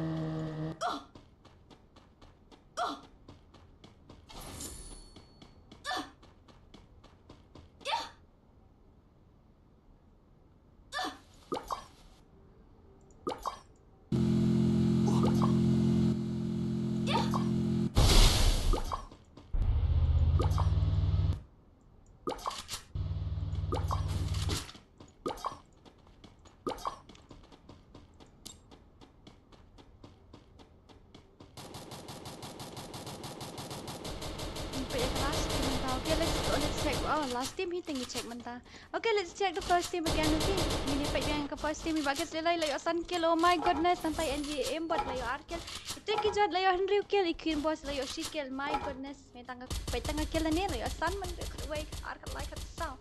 Okay, let's go, let's check. Oh, last team hi te ngi check mynta. Okay, let's check the first team again, okay? Ngin ïa peit biang ka first team, i Bah Kids Leader la ïoh san kill. Oh my goodness, tang tai N G M bot la ïoh ar kill. I Tricky Jot la ïoh hynriew kill, i Queen Boss la ïoh shi kill. My goodness, me tang ka, peit tang ka kill ne la ïoh san, man, khatwei, khatar, khatlai, khatsaw.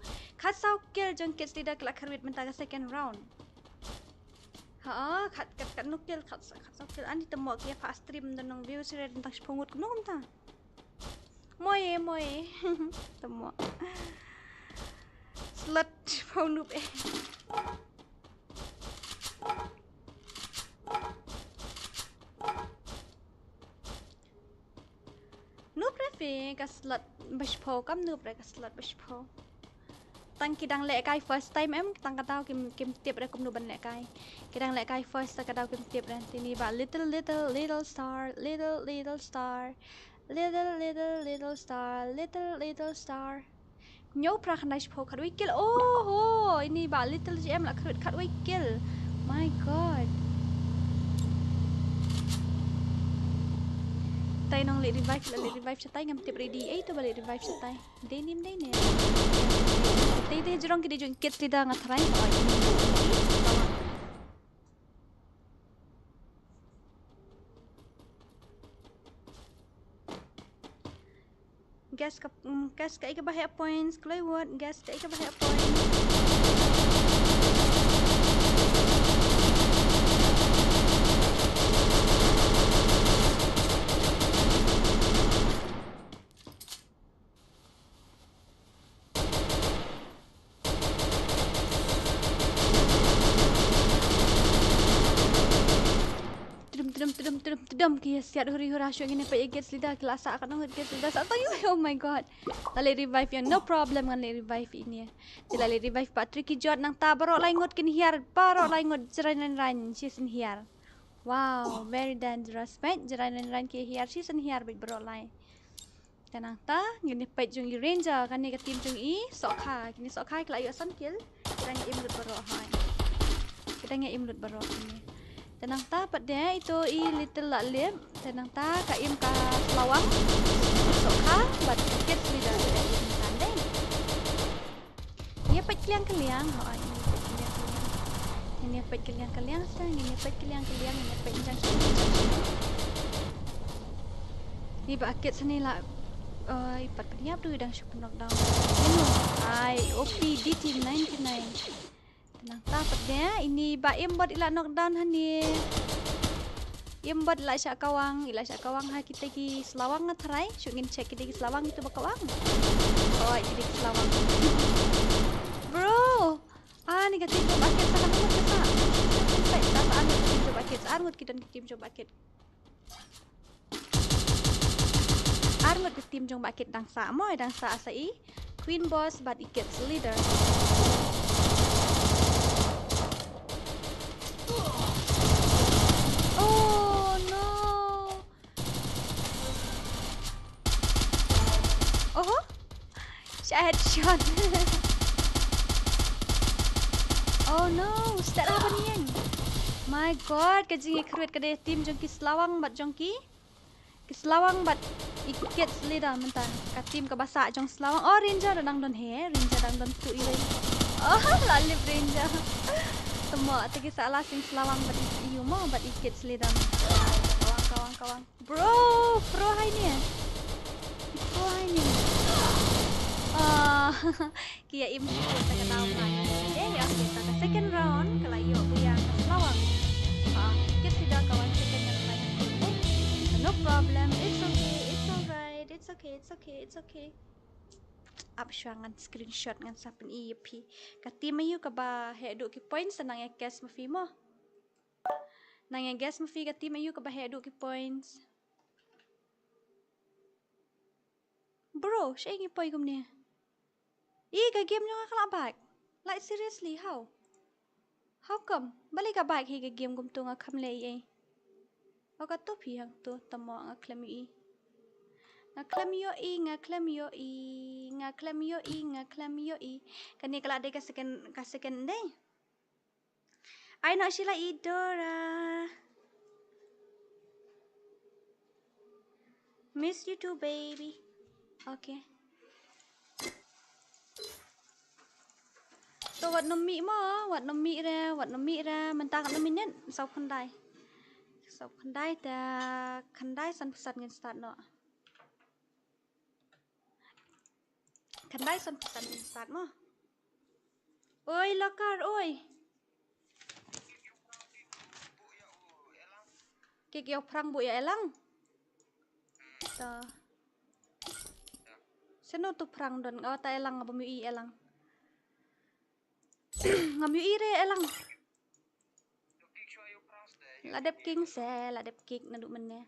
Khatsaw kill jong Kids Leader ki la kyrwit mynta ka second round. Ha, khat, khat, khat no kill, khat, khatsaw kill. Ani te mo ki ïa pha stream da nong view sire tang shiphew ngut kumno kumta. Moe, moe. Te mo. Slut phone noob eh. Noob re phi ka slut ba shiphew, kam noob re ka slut ba shiphew. Tang ki dang lehkai first time em, tang ka daw kim, kim tip re kumno ban lehkai. Ki dang lehkai first, tang ka daw kim tip re. Te ini Bah Little Little Little Star, Little Little Star. Little Little Little Star, Little Little Star. Hynñiew phra khyndai shiphew, khatwei kill. Oh ho, ini Bah Little G M la kyrwit khatwei kill. My God. Tai nong leh revive, la leh revive shatai, ngam tip ready. Ei to ba leh revive shatai. Dei nim dei ne. Dei dei jrong ki dei jong Kids Leader nga tharai. Oh, ini. Guys, ka, mm, guys, kaei kaba heh points, kloi wot, guys, kaei kaba heh points. Tudum, tudum, tudum, tudum, tudum, ki ïa siat huri hura shuh ngin ïa peit ïa Kids Leader, ki la sah katno ngut Kids Leader, sah tang ïa, oh my God. La leh revive ïa, no problem ngan leh revive ïa ini. Te la leh revive Bah Tricky Jot nangta baroh lai ngut kin hiar, baroh lai ngut jraiñ raiñ raiñ, shisien hiar. Wow, very dangerous, mate, jraiñ raiñ raiñ ki hiar, shisien hiar beit baroh lai. Te nangta, ngin ïa peit jong i Ranger, kane ka team jong i, Sohkha, kine Sohkha ki la ïoh san kill, ki dang ïa im lut baroh hoi. Ki dang ïa im lut baroh kine. Te nangta, pat de, ito i Little la lip, te nangta, ka im ka Slawang, Sohkha, bad Kids Leader, ki dang im tandeng. Ngin ïa peit kylliang kylliang, hooid, ngin ïa peit kylliang kylliang. Ngin ïa peit kylliang kylliang sa, ngin ïa peit kylliang kylliang, ngin ïa peit jang shuh, jang shuh. Ni ba kit sani la, eh, i pat pynïap tu i dang shu knockdown. Ai, O P D T ninety-nine. Te nangta pat de, ini ba aimbot i la knockdown hangne. Aimbot i la shah kawang, i la shah kawang ha kita ki Slawang nga tharai, shu ngin check kita ki Slawang itu ba kawang. Oh, kita ki Slawang. Bro! Ah, ni ka team jong ba kit sa ka number ka sa. Sa, sa, sa, arngut ki team jong ba kit, sa, arngut ki don ki team jong ba kit. Arngut ka team jong ba kit dang sah mo, dang sah sa i Queen Boss bad i Kids Leader. Oh no. Oho. Shah headshot. Oh no, what's that happening? My God, ka jingïakhrut ka dei team jong ki Slawang bad jong ki Ki Slawang bad i Kids Leader mynta. Ka team kaba sah jong Slawang. Oh, Ranger dang don he. Ranger dang don tu i. Oh, la lip Ranger. Temo te ki sah la sing Slawang bad i, i mo bad i Kids Leader. Kawang, kawang, kawang. Bro, pro hai ni. Pro hai ni. Ah. Ki ïa im shuh ta ka daw ba. Eh, ïa, okay, ta ka second round, ka la ïoh biang ka Slawang. Ah, Kids Leader ka wan second, ka la ïoh. No problem, it's okay, it's alright, it's okay, it's okay, it's okay. Ap shuwa ngan screenshot ngan sa pyni ïa phi. Ka team aïu kaba heh duh ki points, nang ïa guess ma phi mo. Nang ïa guess ma phi ka team aïu kaba heh duh ki points. Bro, shaei ngi poi kumne? Ih, ka game jong nga ka la bug. Like, seriously, how? How come? Balei ka bug hi ka game kumto, nga kham leh ei ei. Oh, kato phi hangto, tamo nga khlem ïohi. Nga khlem ïohi, nga khlem ïohi, nga khlem ïohi, nga khlem ïohi. Kane ka la dei ka second, ka second dei. Ai noh Sheila Idora. Miss you too, baby. Okay. Wat nym mih mo, wat nym mih re, wat nym mih re, mynta katno minit, saw khyndai. Saw khyndai te khyndai sanphew san ngin start noh. Khyndai sanphew san ngin start mo. Oi, Lokar, oi. Ki ïoh phrang buh ïa Elang. Ta. Seno tu phrang don, oh, ta Elang, ba mu i Elang. Ngam ïohi re Elang. La dep king se, la dep kick naduh mynne.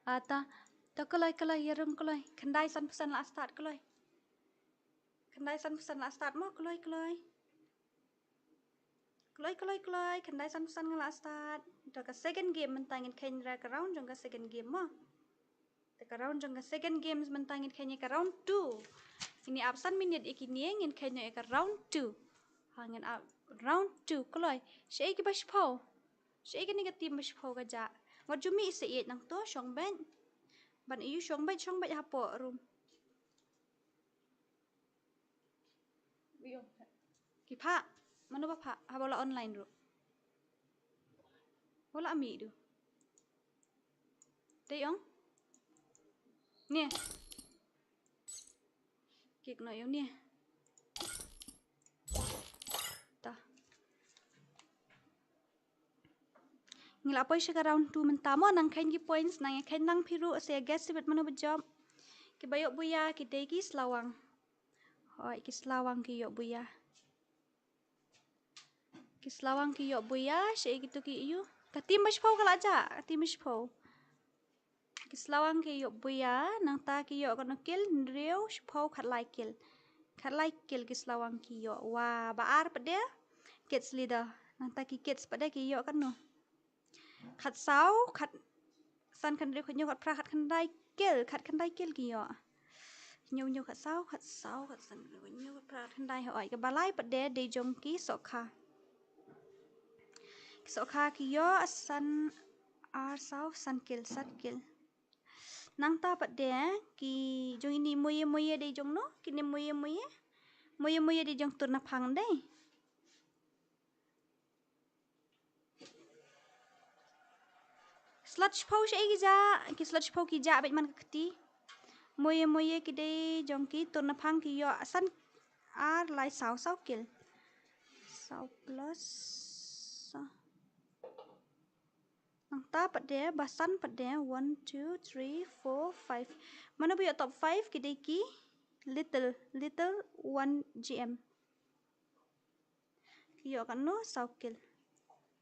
Ata, ta kloi kloi ïa rung kloi. Khyndai sanphew san la start kloi. Khyndai sanphew san la start mo kloi kloi. Kloi kloi kloi, khyndai sanphew san nga la start. Ïa ka second game mynta ngin kheiñ re ka round jong ka second game mo. Te ka round jong ka second games mynta ngin kheiñ ïa ka round two. Ngin ap san minit ïa kine ngin kheiñ ïa ka round two. Ha ngin ap round two kloi. Shaei kiba shiphew. Shaei kane ka team ba shiphew ka jah. Wat ju mih sa ïeit nangto shong beit. Ban ïoh shong beit shong beit hapoh room. Ki phah, mano ba phah, haba la online ruh. Wala mih du. Te ong. Ni. Kik no ong ni. Ta. Ngi la poi sha ka round two mynta mo, nang kheiñ ki points, nang ïa kheiñ nang phi ruh, sa ïa guess shibit mano ba jop. Kiba ïoh buia ki dei ki Slawang. Hooid, ki Slawang ki ïoh buia. Ki Slawang ki ïoh buia, shaei kito ki ïoh. Ka team ba shiphew ka la jah, ka team ba shiphew. Ki Slawang ki ïoh buia, nangta ki ïoh katno kill, hynriew, shiphew, khatlai kill. Khatlai kill ki Slawang ki ïoh. Wa, ba ar pat de, Kids leader. Nangta ki Kids pat de ki ïoh katno. Khatsaw, khat, san, khathynriew, khathynñiew, khatphra, khatkhyndai kill, khatkhyndai kill ki ïoh. Hynñiew, hynñiew, khatsaw, khatsaw, khatsan, khathynñiew, khatphra, khatkhyndai, hooid. Kaba lai pat de, dei jong ki Sohkha. Ki Sohkha ki ïoh san, ar, saw, san kill, san kill. Nangta pat de ki jong ini Moye Moye dei jong no, kine Moye Moye. Moye Moye dei jong Turnaphang dei. Slot shiphew shaei ki jah, ki slot shiphew ki jah bad man ka kti. Moye Moye ki dei jong ki Turnaphang ki ïoh san, ar, lai, saw, saw kill. Saw plus, saw. Nangta pat de, ba san pat de, one, two, three, four, five. Mano ba ïoh top five, ki dei ki Little, Little one G M. Ki ïoh katno, saw kill.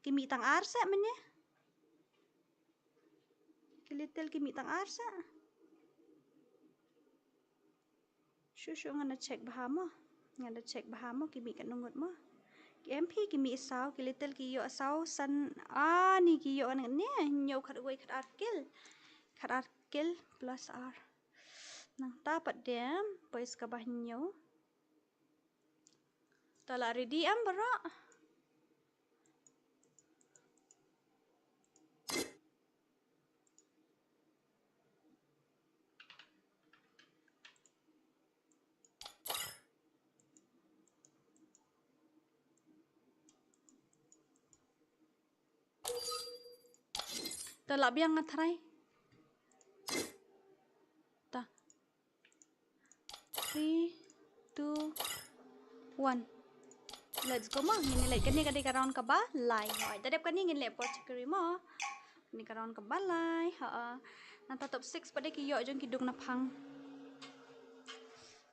Ki mih tang ar seh mynne. Ki Little ki mih tang ar seh. Shu shu ngan da check bha mo. Ngan da check bha mo ki mih katno ngut mo. Ki M P ki mih saw, ki Little ki ïoh saw san, ani ki ïoh ngan ne, hynñiew, khatwei, khatar kill. Khatar kill plus ar. Nangta pat de, boys kaba hynñiew. To la ready em baroh. To lah biang nga try. Ta. Three, two, one. Let's go mo. Ngin leh kane ka dei ka round kaba lai. Hooid, da dep kane ngin leh por chakri mo. Kane ka round kaba lai. Ha. Nangta top six pat de ki ïoh jong ki Duknaphang.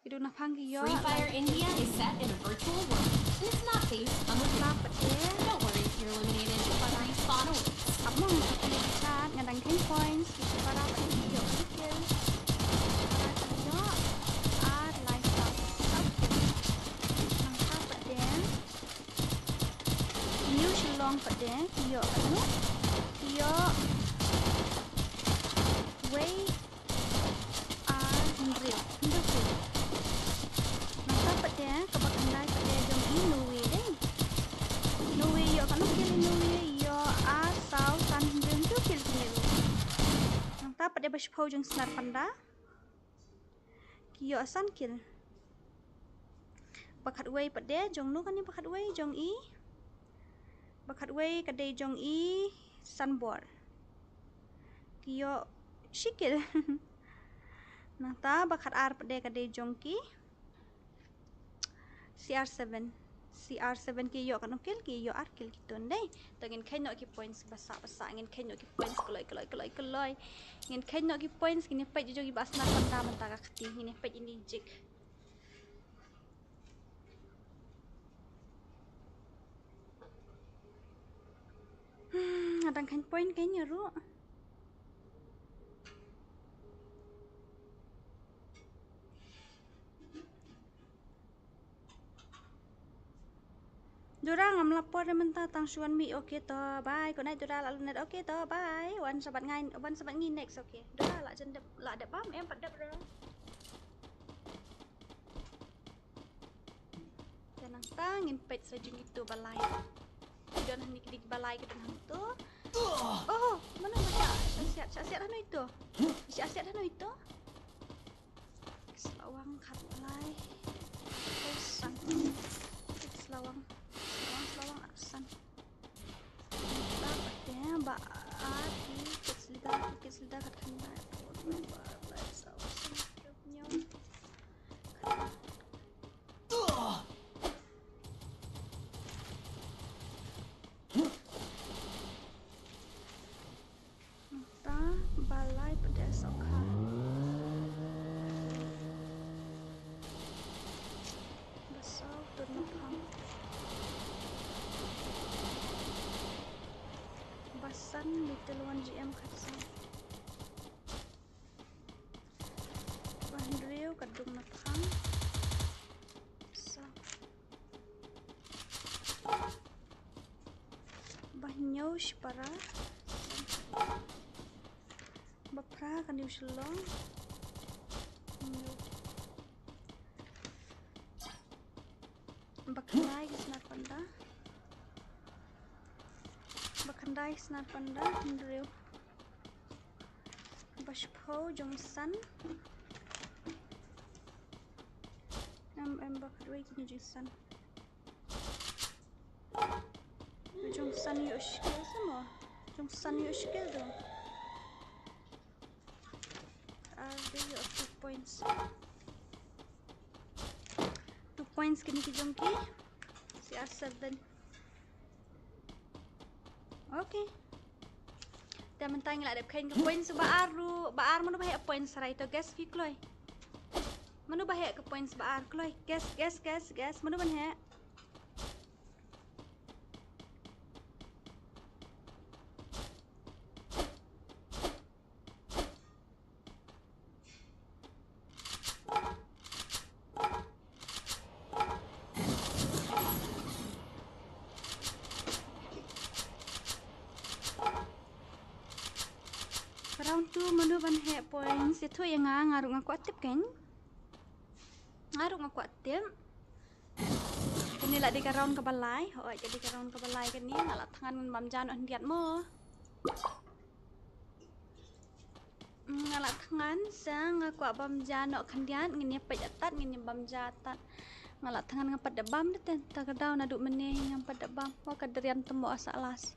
Ki Duknaphang ki ïoh. Free Fire India is set in a virtual world. It's not safe unless you... Nangta pat de. Don't worry if you're eliminated. Respawn awaits. Ap mo, nga dang kheiñ points, ki para pat ki ïoh ki kill. Para ki ïoh ar, lai, saw. Nangta pat de New Shillong pat de ki ïoh katno? Ki ïoh wei, ar, hynriew, hynriew kill. Nangta pat de kaba khyndai pat de jong i Norway de. Norway ïoh katno kill i Norway? Ïoh ar, saw, san, hynriew, hynriew kill ki Norway. Nangta pat de ba shiphew jong Snar Panda. Ki ïoh san kill. Ba khatwei pat de jong no kane, ba khatwei jong i. Ba khatwei ka dei jong i Sanbor. Ki ïoh shi kill. Nangta ba khatar pat de ka dei jong ki C R seven. C R seven ki ïoh katno kill, ki ïoh ar kill ki tun dei. To ngin kheiñ noh ki points ba sah ba sah, ngin kheiñ noh ki points kloi kloi kloi kloi. Ngin kheiñ noh ki points, ngin peit jong i ba snar panda mynta ka kti, ngin peit ini jik. Hmm, nga dang kheiñ point kein ruh. Dora, ngam la por mynta, tang shu wan mih. Okay to, bye. Good night Dora, la lum net. Okay to, bye. Wan sa bad ngi, wan sa bad ngi next, okay. Dora, la jan dep, la dep bam em pat dep Dora. Te nangta ngin peit sa jong ito balai. Ki don hangne, ki dei ki balai ki don hangto. Oh, mano ba shah, shah siat, shah siat hano ito. Shah siat hano ito. Ki slawang khat lai. Ki slawang. Ki slawang. Slawang, slawang arsan. Ba ar ki kit slida, ki kit slida kat khyndai. Ba lai saw san khyndai. Ta ba lai pat de sokha. Ba saw tut na phang. Ba san, little one G M khat san. Ba hynriew ka dum na phang. Saw. Ba hynñiew shipara. Ba phra ka New Shillong. Hynñiew. Ba khyndai ki snar panda. Ba khyndai ki snar panda, hynriew. Ba shiphew jong san. Em, em, ba khatwei kine jong san. Jong san ïoh shi kill sa mo. Jong san ïoh shi kill to. Ar dei ïoh two points. Two points kine ki jong ki. C R seven. Okay. Te mynta ngi la dep kheiñ ka points ba ar ruh, ba ar, mano ba heh points, right? To guess phi kloi. Mano ba heh ka points ba ar kloi. Guess, guess, guess, guess. Mano ban heh? Round two mano ban heh points? Ïathuh ïa nga, nga ruh nga kwah tip kein. Nga ruh nga kwah tip. Kane la dei ka round kaba lai. Hooid, ka dei ka round kaba lai kane. Nga la thngan ngan bam ja noh khyndiat mo. Mm, nga la thngan sa nga kwah bam ja noh khyndiat, ngin ïa peit tad, ngin ïa bam ja tad. Nga la thngan ngam pat da bam de te, ta ka daw naduh mynne ngam pat da bam. Wa ka durian tymmo asa las.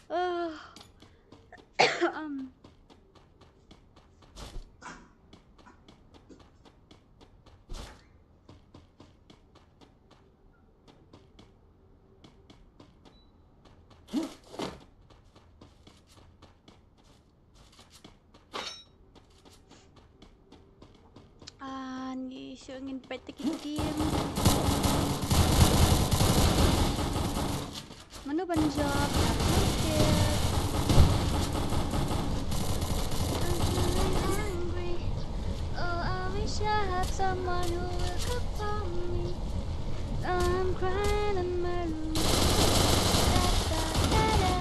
Uh. Um. Ah, ngi shu ngin peit te ki team. Mano ban jop? I'm feeling angry. Oh, I wish I had someone who will cook for me. I'm crying in my room. Da, da, da, da.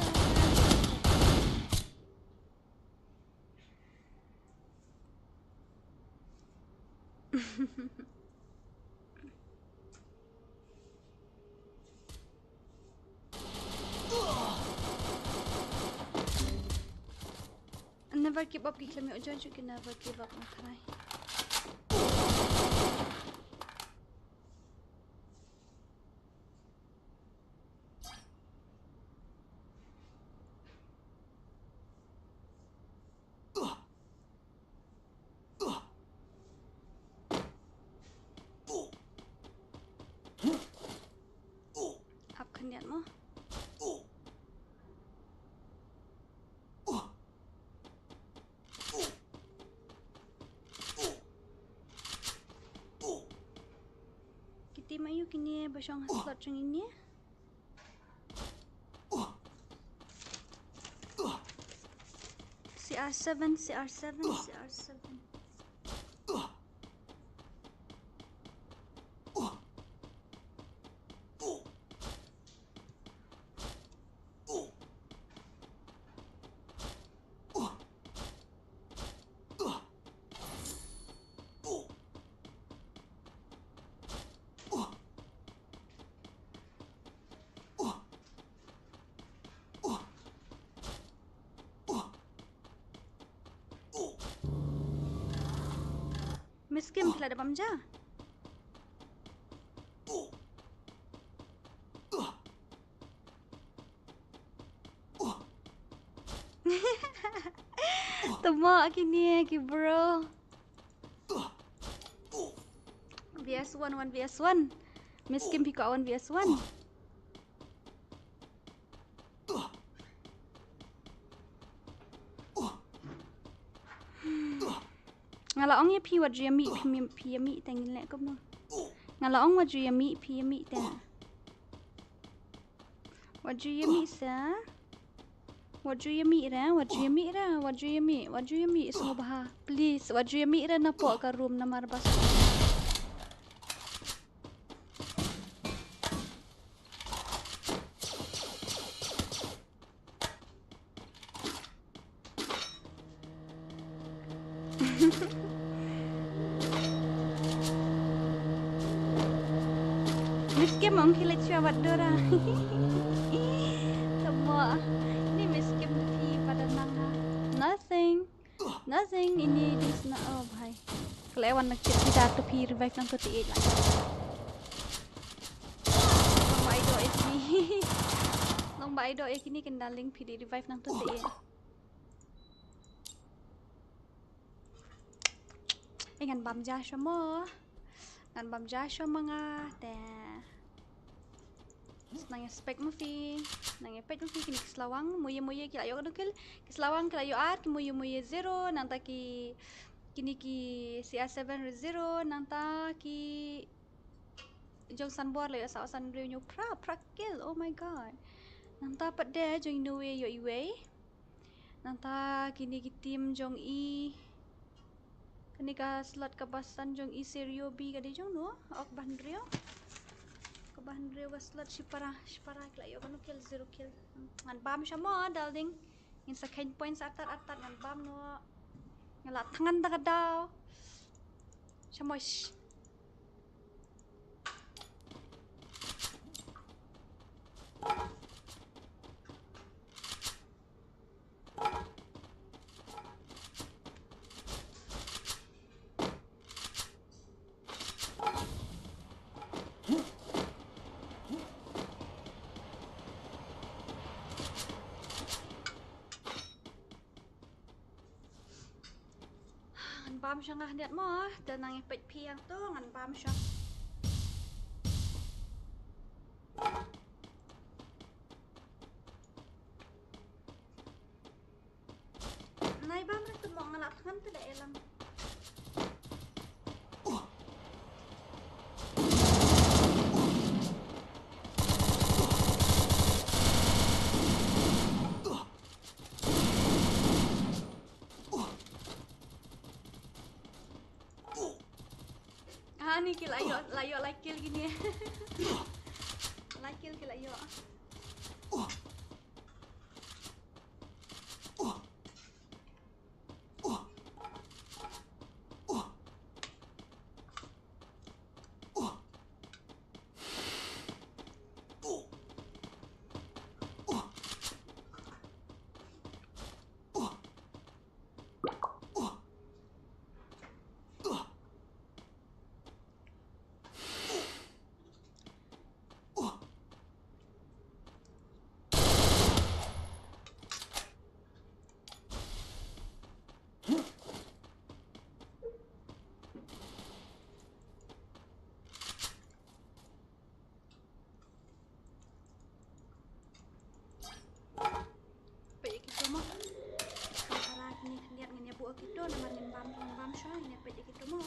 Never give up, ki khlem ïoh join shuh ki never give up, nga tharai. Niat mo. Kiti ma yu kini ba shong ha slot jong ini. C R seven, C R seven, C R seven. Miss Kim, phi la da bam ja? Tama kini ki bro. V S one, one V S one. Miss Kim phi kwah one V S one. Nga la ong ïa phi wat ju ïa mih, phi, phi ïa mih te ngin leh kumno. Nga la ong wat ju ïa mih, phi ïa mih te. Wat ju ïa mih sa. Wat ju ïa mih re, wat ju ïa mih re, wat ju ïa mih, wat ju ïa mih sngewbha. Please, wat ju ïa mih re na poh ka room namar ba Miss Kim ong ki leit shuwa wat dur ah. Tamo. Ni Miss Kim phi pat nang ha. Nothing. Nothing. Ini dis na, oh bhai. Khlem wan na kit kita tu phi revive nangto te lah. Long ba i doh ïa kini. Long ba i doh ïa kini kin darling phi di revive nangto te. Eh, ngan bam ja shuwa mo. Ngan bam ja shuwa ma nga te. Nang ïa spek ma phi. Nang ïa pek ma phi kini ki slawang. Moye moye ki la ïoh kano kill. Ki slawang ki la ïoh ar, ki moye moye zero. Nangta ki, kini ki C R seven zero. Nangta ki jong Sanbor la ïoh saw san briew hynñiew phra, phra kill. Oh my god. Nangta pat de jong Inoue ïoh iwei. Nangta kini ki team jong i. Kane ka slot kaba san jong i Serio B ka dei jong no? Ok, kaba hynriew. Kaba hynriew ka slot shipara, shipara ki la ïoh kano kill, zero kill. Ngan bam sha mo, darling. Ngin sa kheiñ points artat artat ngan bam no. Nga la thngan da ka daw. Sha mo sh- Ngan bam sha nga hyndiat mo, te nang ïa peit phi ïa to ngan bam sha. Nai bam re tu mo nga la thngan te da elang. Ani ki la ïoh, la ïoh la kill kine. La kill ki la ïoh. Kito namar ngin bam, ngin bam shuwa, ngin peit ïa kito mo.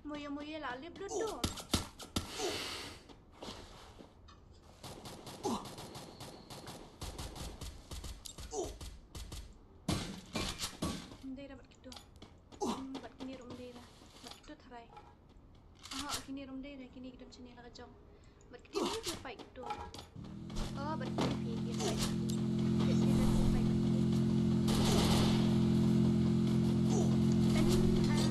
Moyo moyo la lip lut tu. Ndei da bad kito. Hmm, bad kini ruh ndei da. Bad kito tharai. Aha, kini ruh ndei da, kini kito chini la ka jong. Bad kini ki fight tu. Oh, bad kini ki fight. Kini ki fight. Dan, ah,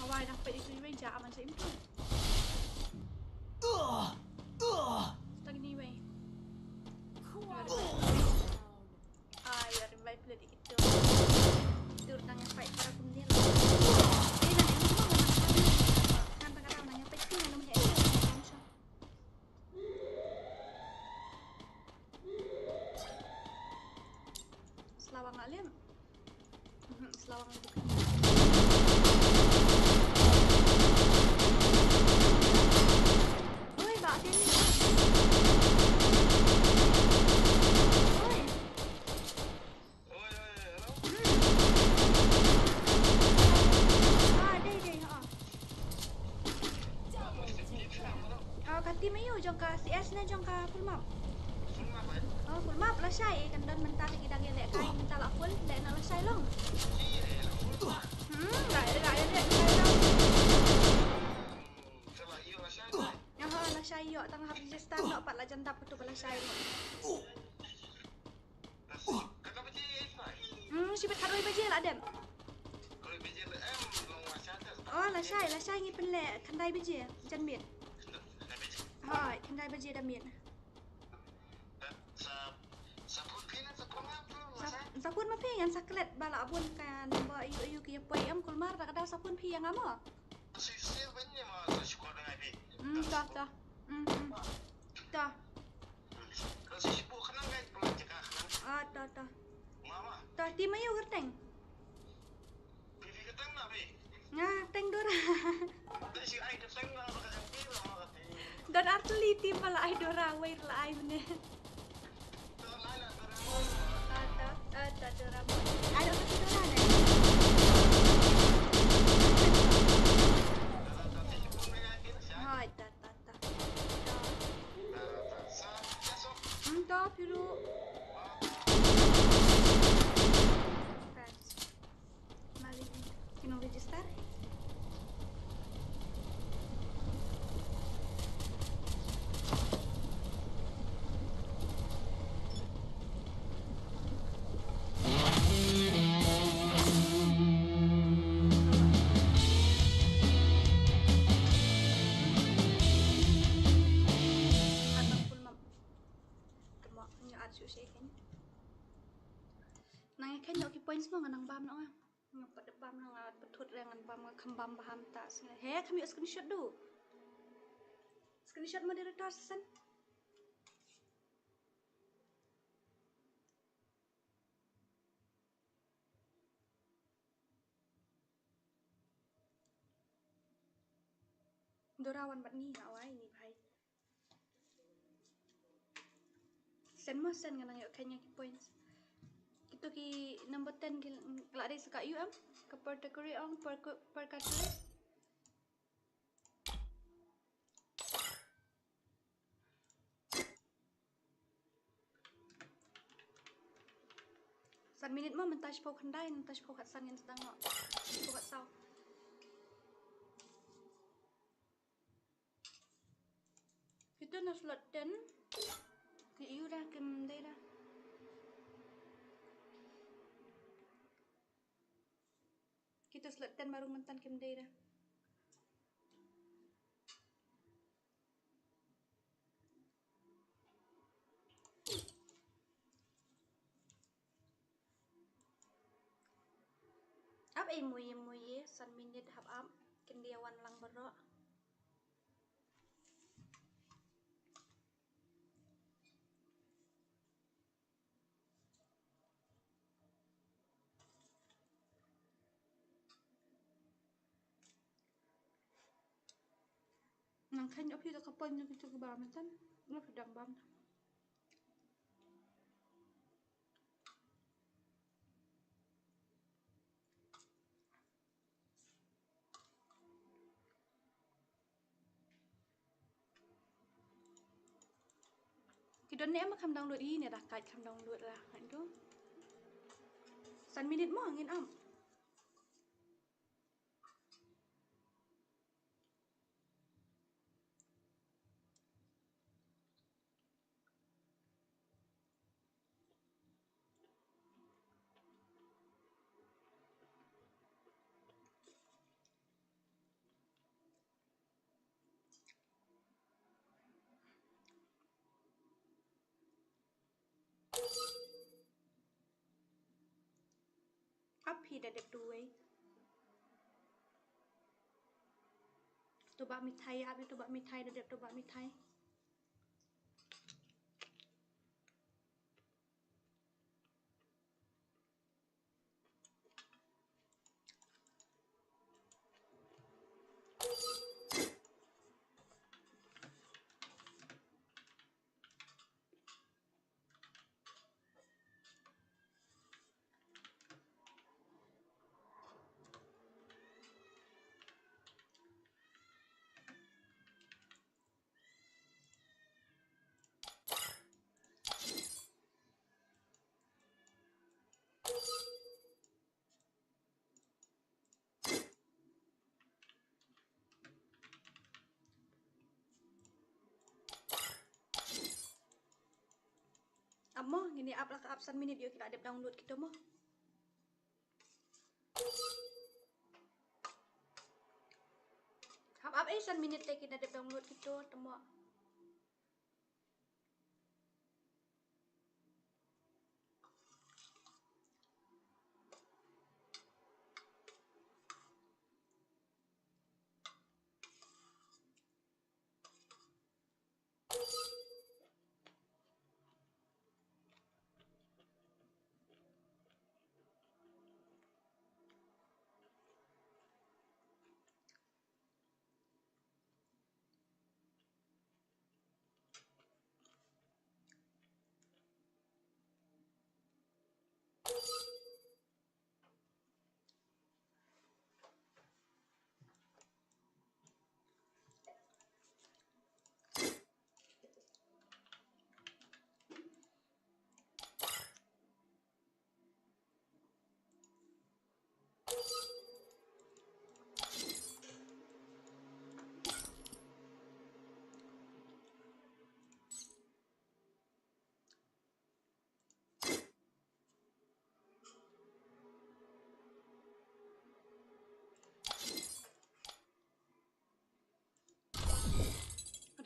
Nga wai dang peit ïa u wei ja aman sa im tu. Stang ni wei. Ai, ïa revive pla dikit tu. Dur dang ïa fight para kumne la. Ina ni mo ngan nang. Ngan tang kata nang ïa fight tu ngan nang ïa. Slawang alim. Mhm, slawang alim. Oi, ba, dia ni. Oi. Ah, dei, dei, ha. Ah, ka team aïu jong ka C S ne jong ka full map? Oh, full map lashai, eh, kan don mynta ki dang ïaleh kai mynta la full, leh na lashai long. Hmm, la, la, la, la, la. Aha, lashai ïoh tang hap register noh pat la jan dap katu ba lashai noh. Hmm, shibit khatwei baje la dep. Oh, lashai, lashai ngi pynleh khyndai baje janmiet. Hooid, khyndai baje da miet. Sa, sa phone ma phi ngan sa klet ba la bun ka number aïu aïu ki ïa poi em kulmar da ka daw sa phone phi ïa nga mo. Hmm, to, to. Hmm, hmm. To. Ah, to, to. To, team aïu kyrteng? Nga teng Dora. Don artylli team ba la ai Dora, wei la ai mane. Ta, ta, ta, ta, Dora. Ai, Dora, ta, Dora ne. Hai, ta, ta, ta. Ta. Hmm, ta, piru. Mali, kino register? Nang ïa khein noh ki points mo, nga nang bam noh nga. Nga pat dep bam noh, nga pat thut re ngan bam, nga kham bam bha mynta sngi. He, kham ïoh screenshot du. Screenshot moderator session. Dora wan bad ngi, nga wai ni bhai. Send mo, send, nga nang ïoh khein ïa ki points. Ki To ki number ten ki la dei sa ka ïu em, ka purgatory ong, purga-, purgatory. San minit mo, mynta shiphew khyndai, mynta shiphew khatsan ngin sdang mo. Shiphew khatsaw. Kita na slot ten. Ki ïu da kim dei da. Kita slot ten baru mynta kim dei da. Ap ei mui mui, san minit hap ap, kin dei wan lang baroh. Nang khan ap ïa ka pon ïa ka tu ka ba matan. Nang phi dang bam. Ki don ne em kham download i ne da kaj kham download la ngan tu. San minit mo ngin am. Ap hi da dep tu wei. Tu ba mithai, ap tu ba mithai, da dep tu ba mithai. Amo, ngin ïa ap la ka ap san minit ïoh ki la dep download kito mo. Hap ap ei san minit te ki la dep download kito te mo.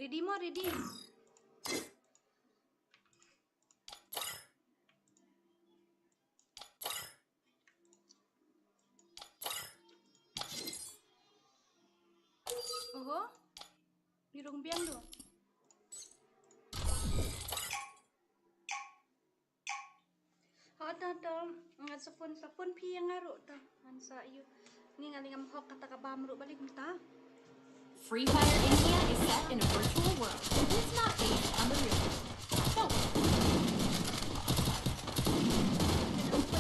Ready mo, ready. Oho. Di rung biang tu. Ha ta ta. Ngan sa phone, sa phone phi ïa nga ruh ta. Ngan sa ïoh. Ni nga ngam hok kata ka bam ruh balik mynta. Free Fire India is set in a virtual world. Who's not based on the real world? Don't worry.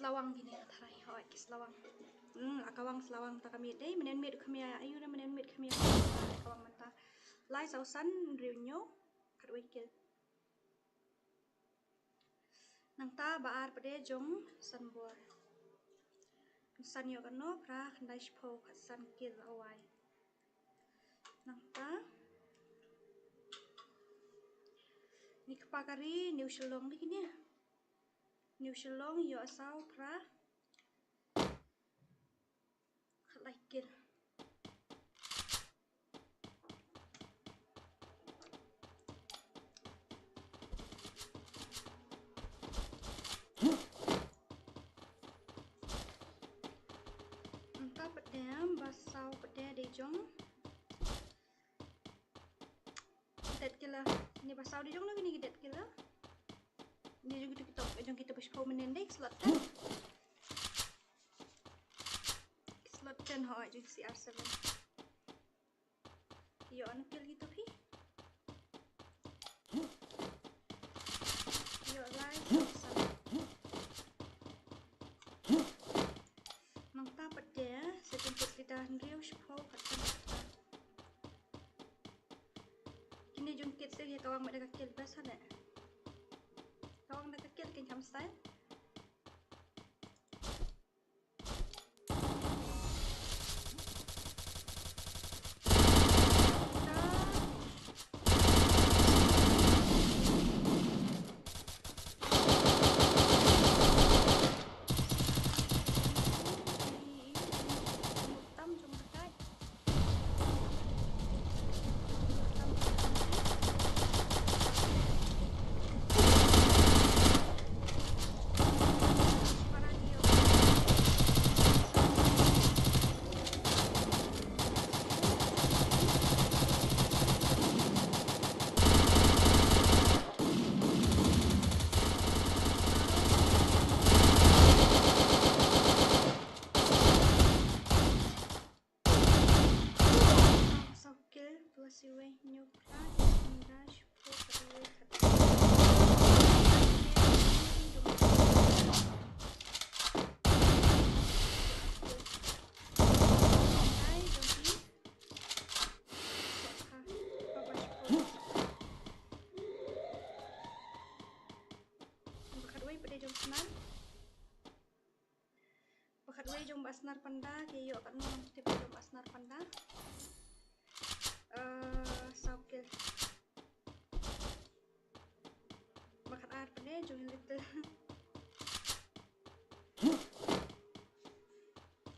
Slawang kine ka tharai, hooid ki slawang. Hmm, la kawang slawang ta ka miet dei, mynnin miet khmia, ayu da mynnin miet khmia, la kawang mynta. Lai saw san hynriew hynñiew, khatwei kill. Nangta ba ar pat de jong Sanbor. San ïoh katno, phra, khyndai, shiphew, khatsan kill la wai. Nangta ni kpa ka ri, New Shillong dei kine. New Shillong ïoh saw, phra, khatlai kill. Nangta pat de ba saw pat de dei jong Dead Killer. Ni ba saw dei jong no, ni ki Dead Killer. Ni jong kita, kita, jong kita ba shiphew mynnin dei, slot ten. Slot ten, hooid, jong C R seven. Ïoh ano kill kita phi? Ïoh lai, sa. Nangta pat de, sa jong kit kita hynriew, shiphew, khatsan. Kine jong kit sa ïa kawang ma da ka kill best ha ne. Kawang da ka kill kin kham style. Saw kill, dua siwei, hynñiew phra, khyndai, shiphew, khatwei, khat. Ba khatwei pat de jong Snar. Ba khatwei jong Bah Snar Panda, ki ïoh katno, tip jong Bah Snar Panda. Eh, saw kill. Ba khatar pat de jong Little.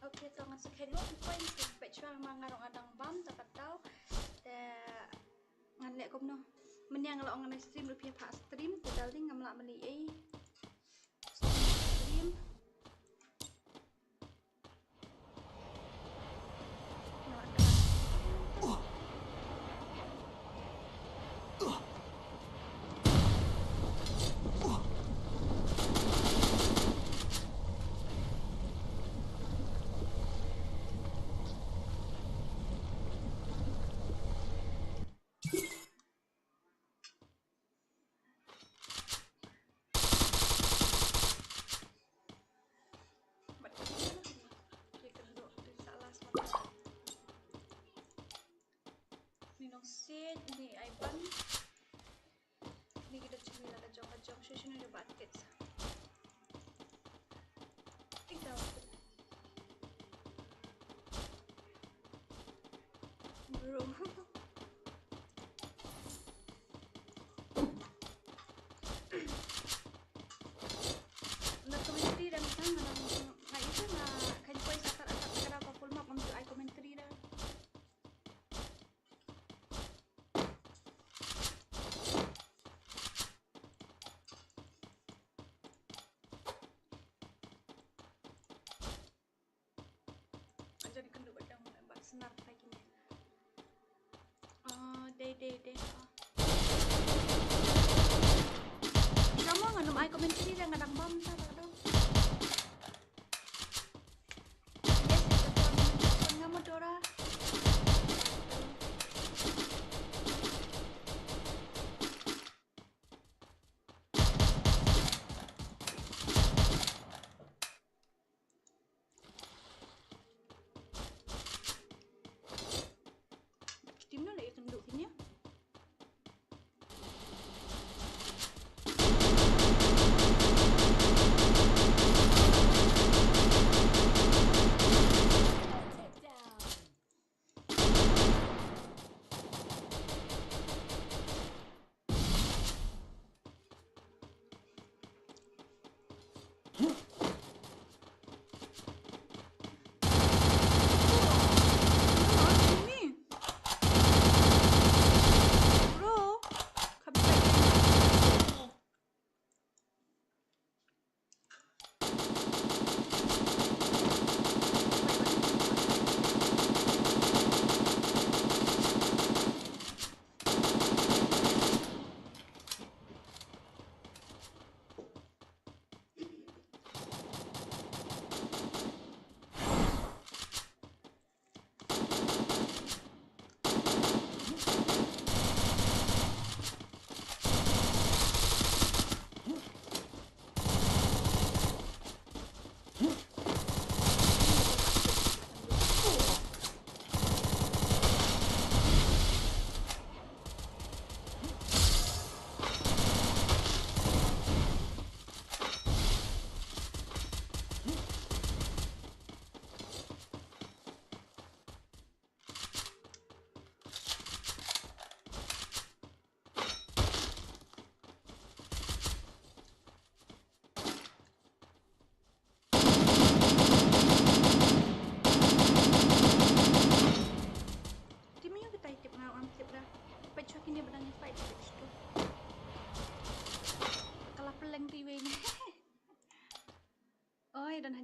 Okay, to ngan sa kheiñ noh ki points, peit shuwa ma nga ruh nga dang bam, ta pat tau. Te ngan leh kumno. Mynne nga la ong ngan stream ruh phi, pha stream, te dal ding ngam lah mali ei. Stream. Ni nongsiej, ni ai ban. Ni ki da jong ngi la ka jong ka jong, shisha ni da ba kit. Bro. Na commentary da, nga nga issue nga kan poi sa tar atar ka da ka full map, ngam ju ai commentary da. Aja ni kynduh ba dang ba snar ta kine.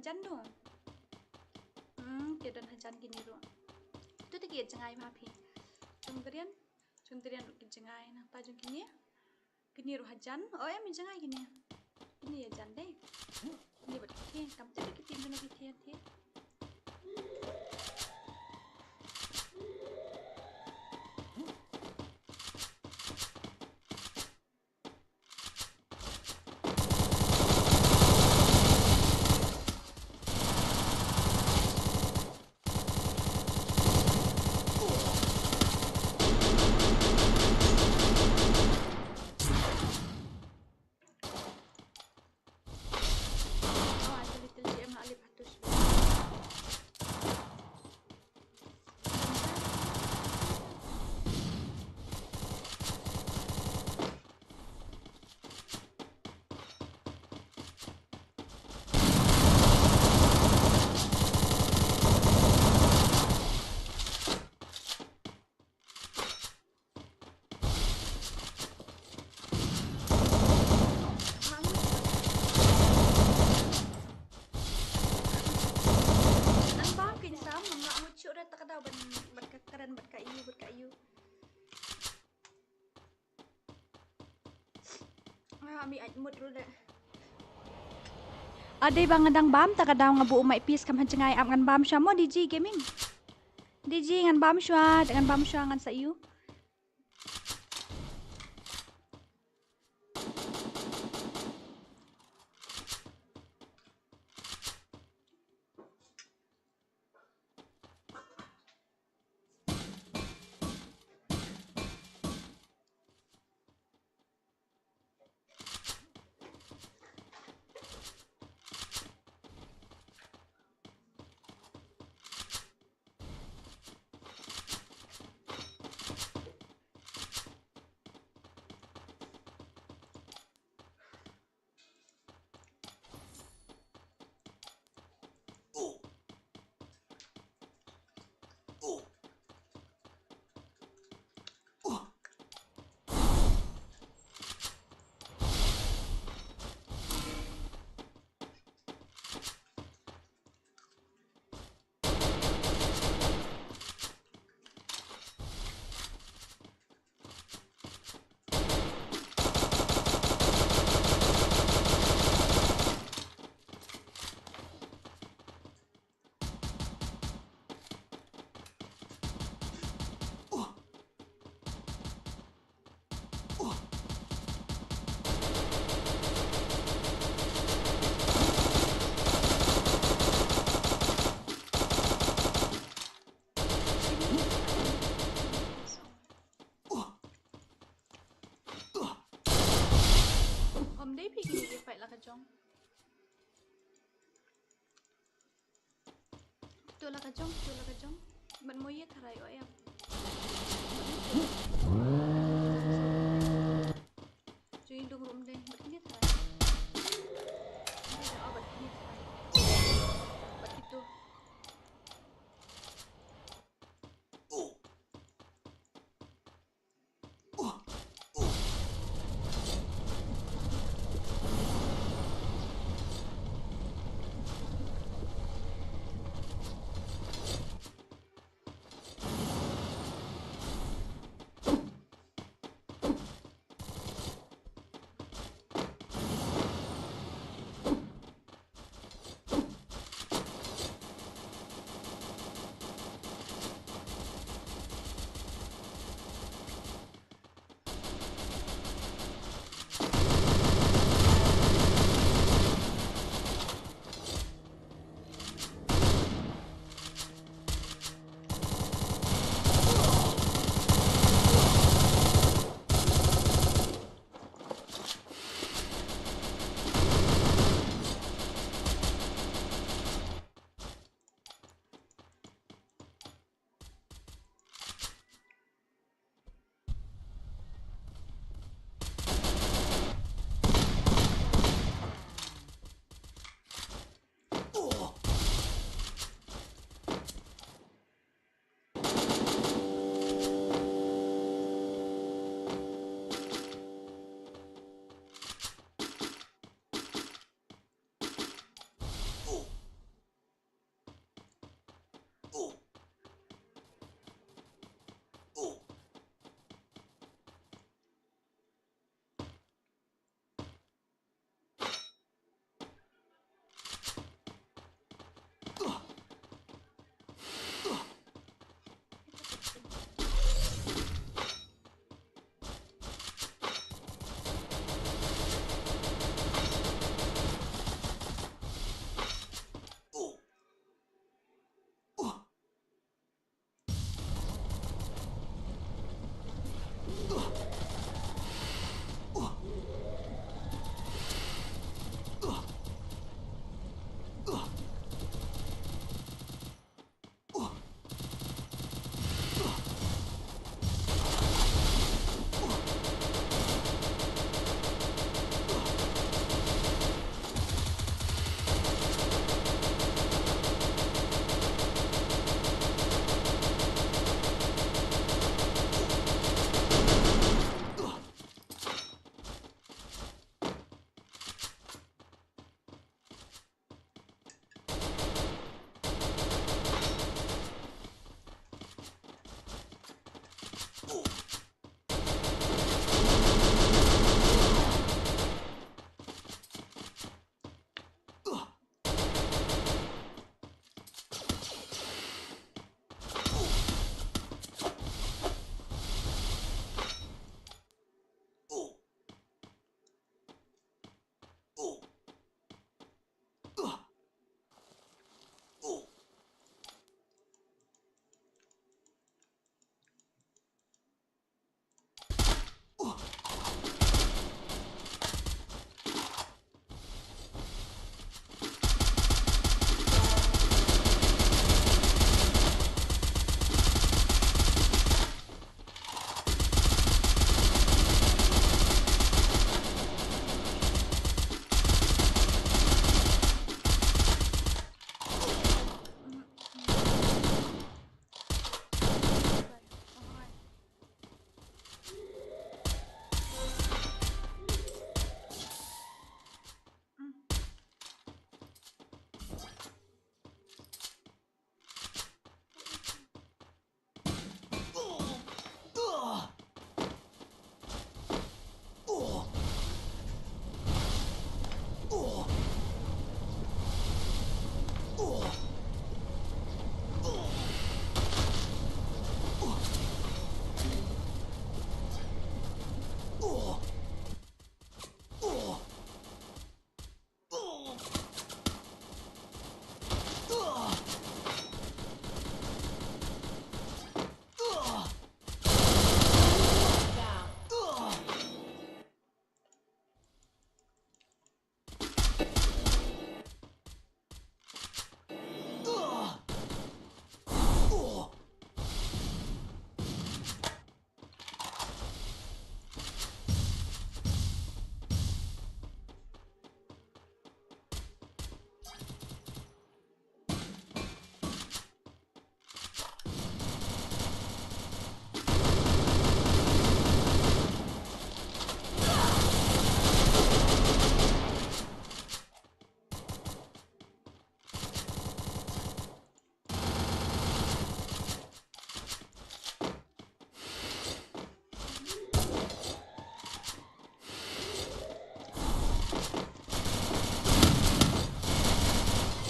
Jan do. Hmm, ki don hajan kine ruh. Tu te ki jngai ma phi. Jong Darian, jong Darian ruh ki jngai nangta jong kine. Kine ruh hajan. O em jngai kine. Kine ïa jan dei. Kine bad ki, kam te ki tim jong ki thian thian. Nang bam kin sam, ngam lah mut shuh da ta ka daw ban, bad ka kren, bad ka ïu, bad ka ïu. Ah, mi ait mut ruh leh. Ade ba nga dang bam, ta ka daw nga buh u mic piece kam ha jngai, ap ngan bam shuwa mo D G Gaming. D G ngan bam shuwa, ngan bam shuwa ngan sa ïu. Om dei phi kine ki fight la ka jong. Tu la ka jong, tu la ka jong. Ban mo ye tharai o em. Ju indung rum dei, ban ye tharai. Ban ye tharai. Ban kitu.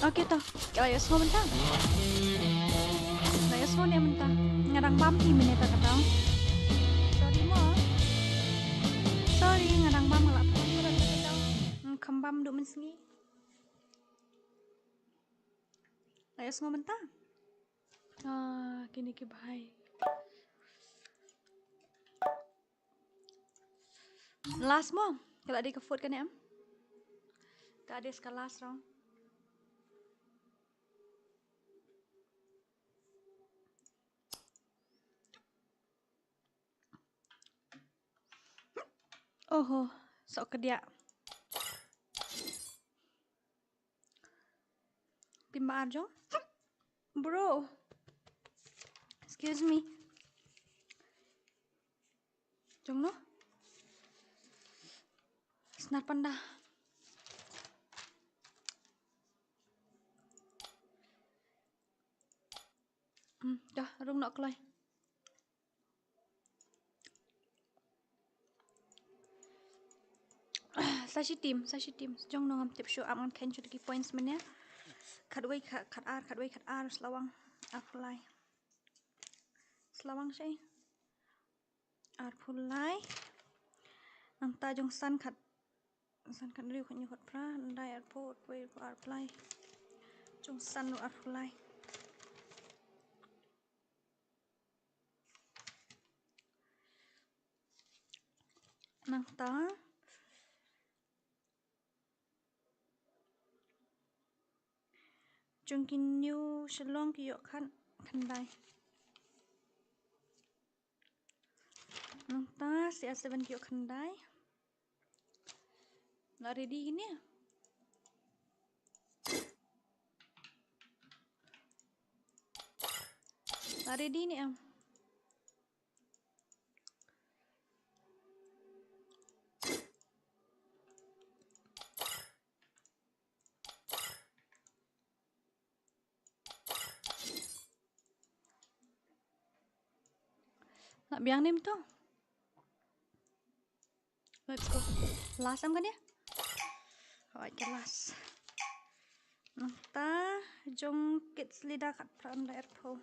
Okay to. Ka la ïohsngew mynta. La ïohsngew ne mynta. Nga dang bam hi mynne ta ka tau. Sorry mo. Sorry, nga dang bam, nga la pynbam ka tau. Hmm, kham bam duh mynsngi. La ïohsngew mynta. Ah, kine ki bhai. Last mo. Ka la dei ka fourth kane em. Ka dei ka last round. Oho, sok kediak. Pynban jong. Bro. Excuse me. Jong no. Snar panda. Hmm, dah, rung nok kloi. Sa shi team, sa shi team. Jong no ngam tip shuh, ap ngan khein shuh da ki points mynne. Khatwei khat, khat ar, khatwei khat ar, sa lawang. Arphew lai. Sa lawang shi. Arphew lai. Nangta jong san khat. San khat hynriew, khat hynñiew, khat phra, khyndai, arphew, arphew wei, arphew ar, arphew lai. Jong san ruh arphew lai. Nangta jong ki New Shillong ki ïoh khat khyndai. Nangta C R seven ki ïoh khyndai. La ready kine? La ready ne em? Lah biang nim tu. Let's go. Last em kane? Alright, ke last. Nangta jong Kids Leader khat phra khyndai arphew.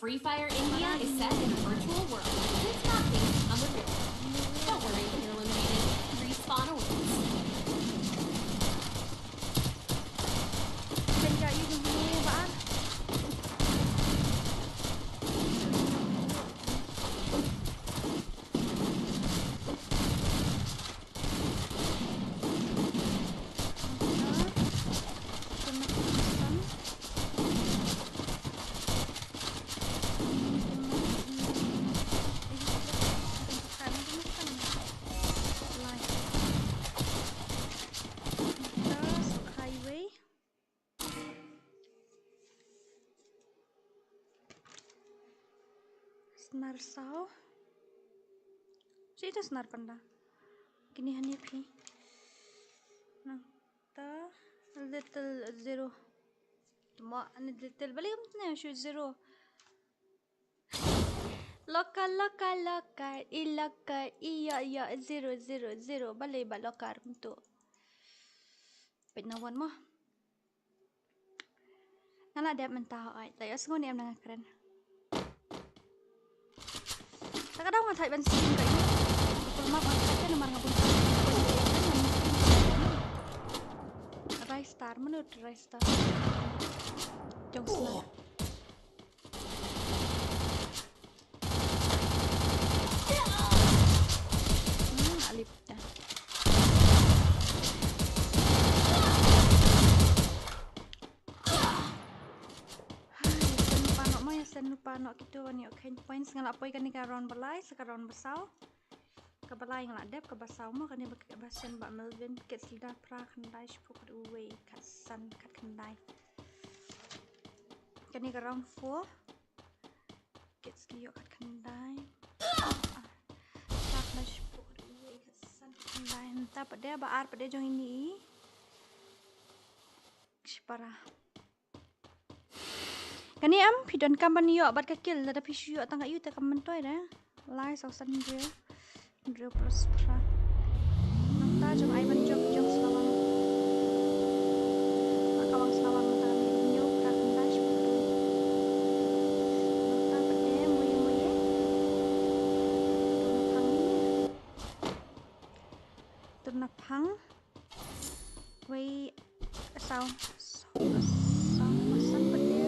Free Fire India is set in a virtual world. It's not based on the real world. Don't worry if you're eliminated. Respawn awaits. Kan ka yu ni ba. Snar saw. Shi ita snar panda. Kini hani phi. Nangta little zero. Mo ani little bali um ne shu zero. Locker, locker, locker, i locker, i yo yo, zero, zero, zero. Bali ba locker untuk. Pet na wan mo. Nga la dep mynta, oi. La ïohsngew ne em na nga kren. Ta ka daw nga thait ban stream ka ïa. Ka pul map nga thait ka namar nga bun. Rai star, mano rai star. Jong star. Hmm, alip ta. Sen lypa noh mo, ïa sen lypa noh kito ban ïoh khein points. Nga la poi kane ka round ba lai, sa ka round ba saw. Ka ba lai nga la dep, ka ba saw mo, kane ba, ba shen ba Melvin, Kids Leader phra khyndai, shiphew khatwei, khatsan, khatkhyndai. Kane ka round four. Kids ki ïoh khatkhyndai. Ah. Khatkhyndai, shiphew khatwei, khatsan, khatkhyndai. Nangta pat de ba ar pat de jong ini. Shipara. Kane em, phi donkam ban ïoh bad ka kill, lada phi shu ïoh tang ka ïu te kam myntoi de. Lai saw san hynriew. Hynriew plus phra. Nangta jong ai ban jop jong sa lawang. Awang slawang ta mi nyo pra kynda shi putui. Nota pate moye moye. Tur na phang ni. Tur na phang. Wei saw saw saw masan pate.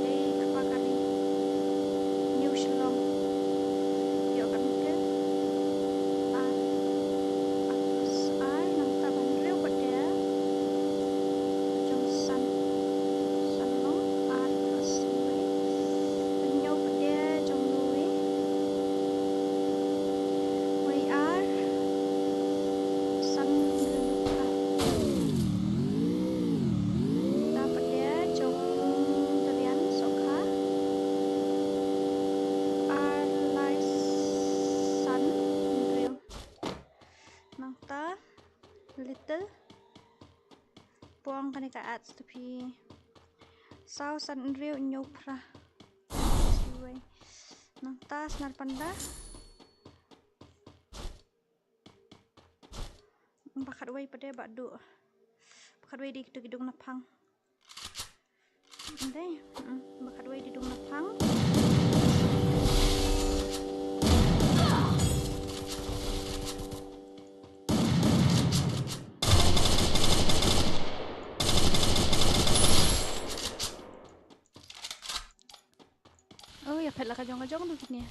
Dei kpa kari. New Shillong. Yo kan ke. Ar. Ar. Ar nang ta ban riu pate. Jong san. San long. Ar. Ar. Nyo pate jong nui. Wei ar. San. Nta pate jong Darian Sokha. Ar lai san hynriew. Nangta Little Pong kane ka ads to phi. Saw san hynriew hynñiew phra. Siwei. Nangta Snar Panda. Ba khatwei pade ba du. Ba khatwei di kitu ki dung na phang. Dei. Mm, ba khatwei di dung na phang. Oh, ya phet la ka jong ka jong du kine.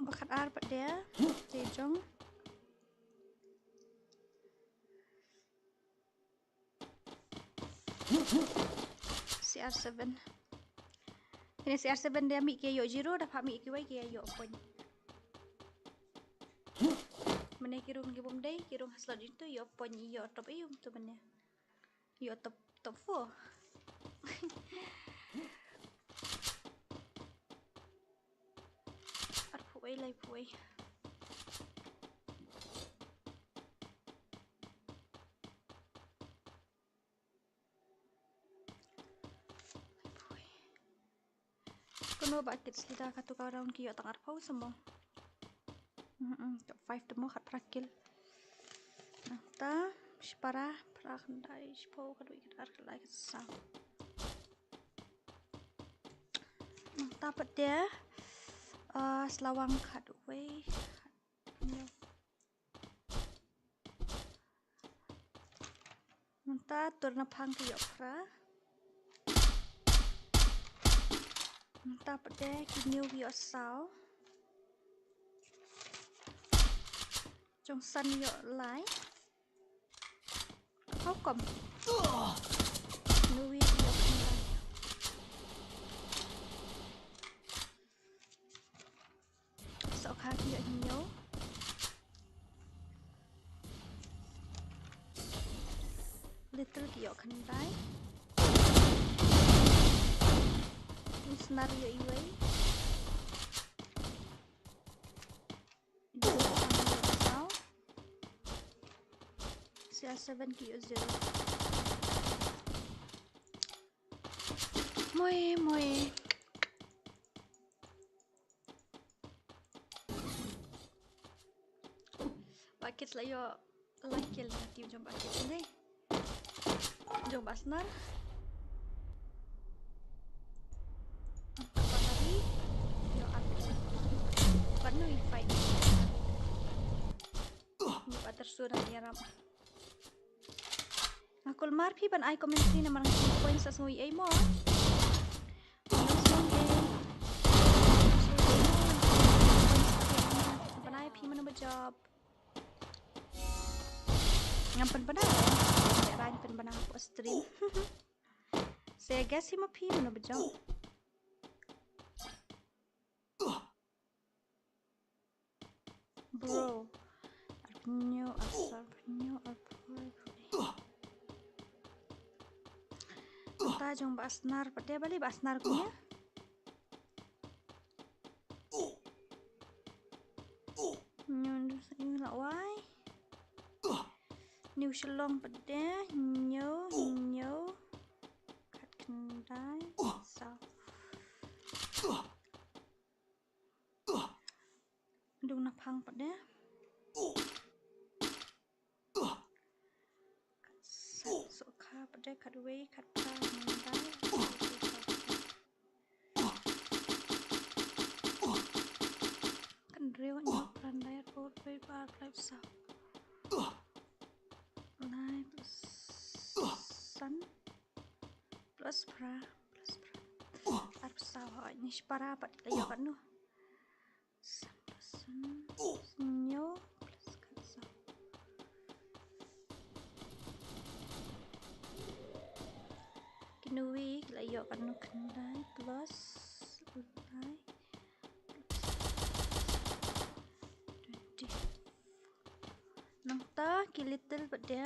Ba khat ar pat dia. Te jong. C R seven. Kine C R seven dia mih ki ïoh zero, da pha mih kiwei ki ïoh point. Mane ki rung ki bym dei, ki rung ha slot ïa tu ïoh point, ïoh top ïa tu mane. Ïoh top, top four. Arphew wei, laiphew wei. Laiphew wei. Kono ba kit slida katu ka round ki ïoh tang arphew samo. Mm, mm, top five te mo khat phra kill. Nangta shipara, phra, khyndai, shiphew, khatwei, khatar, khatlai, khatsaw. Nangta pat dia, ah, slawang khatwei, khathynñiew. Nangta tur na phang ki ïoh phra. Nangta pat dia ki hynñiew ki ïoh saw. Jong san ïoh lai. How come? Nui ïoh lai. Sokha ki ïoh hynñiew. Little ki ïoh khyndai. Snar ïoh iwei. C R seven ki ïoh zero. Moi, moi. Ba kit la ïoh la kill na team jong ba kit ni. Jong ba snar. Ba tadi ïoh ap. Ba nu i fight. Ni ba tersu na ïarap. Nga kulmar phi ban ai commentary namar nga sngewthuh points sa sngew ei mo. Ban ai phi mano ba job. Ngam pynbna. Ngam pynbna hapoh stream. Sa guess hi ma phi mano ba job. Bro. Arphew hynñiew, arphew saw, arphew hynñiew, arphew. Ta jong ba snar pat de balei ba snar kumne. Hynñiew, hynñiew la wai. New Shillong pat de, hynñiew, hynñiew. Khatkhyndai, saw. Dung na phang pat de. Pat de khatwei, khatphra, khyndai. Khathynriew, hynñiew, phra, khyndai, arphew, arphew wei, arphew lai, arphew saw. Lai plus san plus phra plus phra. Arphew saw, hooid, shipara pat la ïoh katno. San plus san. Hynñiew plus khatsaw. Kine wei ki la ïoh katno, khyndai plus lai. Twenty. Nangta ki little pat de.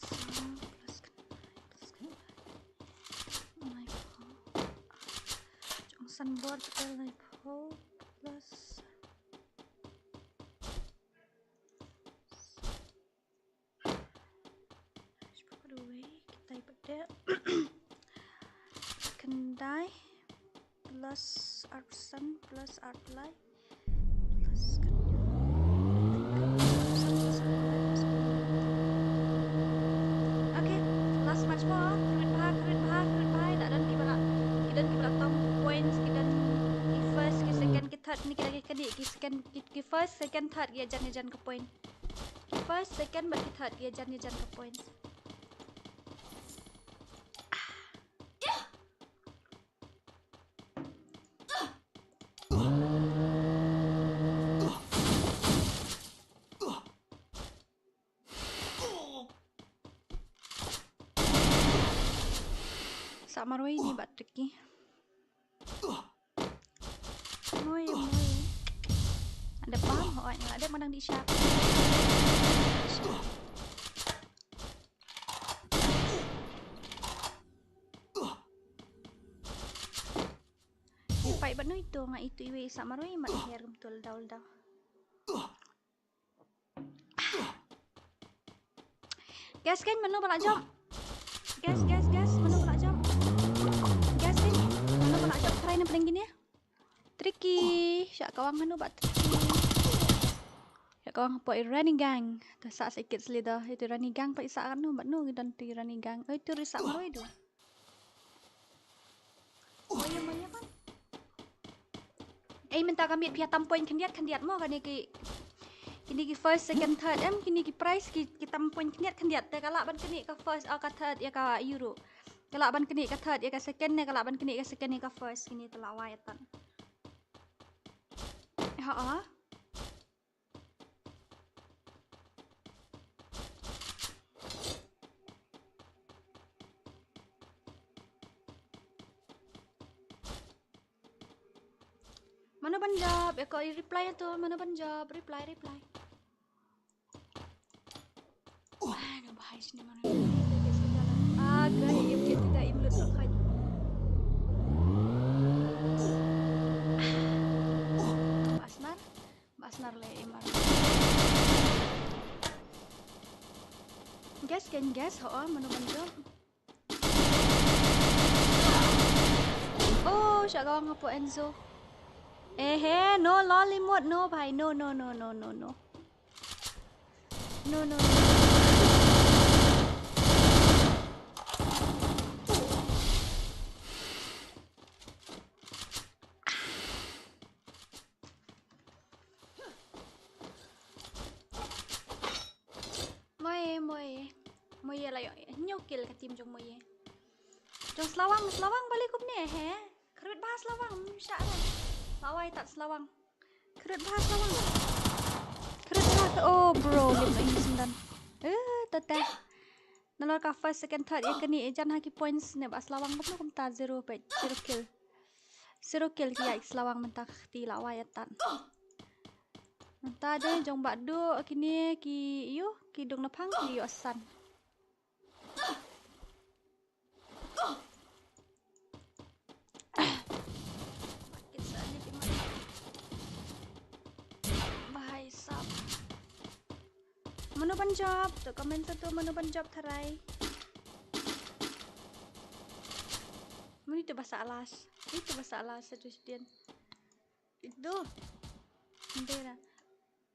Saw plus khyndai plus khyndai. Laiphew. Jong san bor pat de laiphew plus. Shiphew khatwei, khyndai pat de. Khyndai plus arphew san plus arphew lai plus khyndai. Okay, last match mo. Kyrwit bha, kyrwit bha, kyrwit bha. Ki don kiba la, ki don kiba la tang points, ki don ki first, ki second, ki third, kine ki la, ki second, ki, ki first, second, third, ki ïajan ïajan ka point. Ki first, second bad ki third ki ïajan ïajan ka points. Sa marwei ni bad Ricky. Moi, moi. Ada pam, hoi, ada menang di shop. Pai bad noi tu nga itu iwe sa marwei mat her gum tul daul daul. Guys, kan mano ba la jump? Guys, guys, guys, mano ba la jump? Guys, kan mano ba la jump? Try na pdeng kine. Tricky, sha kawang hanu ba tricky. Sha kawang hapoh Irani gang. Ta sa sa ikit sli da. Itu Irani gang pa isa kanu ba nu gidan tu Irani gang. Oh, itu risa marwei du. Moye, moye, man. Ei, mynta ka miet phi ïa tam point khyndiat khyndiat mo kane ki, kine ki first, second, third em, kine ki prize ki, ki tam point khyndiat khyndiat. Te ka lah ban kane ka first, oh, ka third ïa ka euro. Ka lah ban kane ka third ïa ka second ne ka lah ban kane ka second ïa ka first, kine te lah wai atan. Ha, ha. Mano ban jump? Eko reply tu, mano ban jump? Reply, reply. Ano bahai sini mano? Aga, im ke tidak im lut khat. Asnar. Ba snar le imar. Guys, kan guys, ho, mano ban jump? Oh, sha kawang hapoh Enzo. Eh, he, no, lol, emote, no, bhai, no, no, no. No, no, no. Moye, moye. Moye la ïoh. Hynñiew kill ka team jong moye. Jong Slawang, Slawang balei kumne he. Kyrwit bha Slawang, mm, sha re. Lawai tat Slawang. Kyrwit bha Slawang. Kyrwit bha, oh bro, lim ïa sendal. Eh, tata. Nalor ka first, second, third ïa kane ïa jan ha ki points ne ba Slawang kumno kumta zero peit, zero kill. Zero kill ki ïa Slawang mynta ka kti lawai atan. Mynta de jong ba du kine ki ïoh ki dung na phang ki ïoh san. Bahai sap. Mano ban jump? To comment sa tu mano ban jump tharai. Mano itu bahasa alas. Itu bahasa alas satu sedian. Itu. Entera.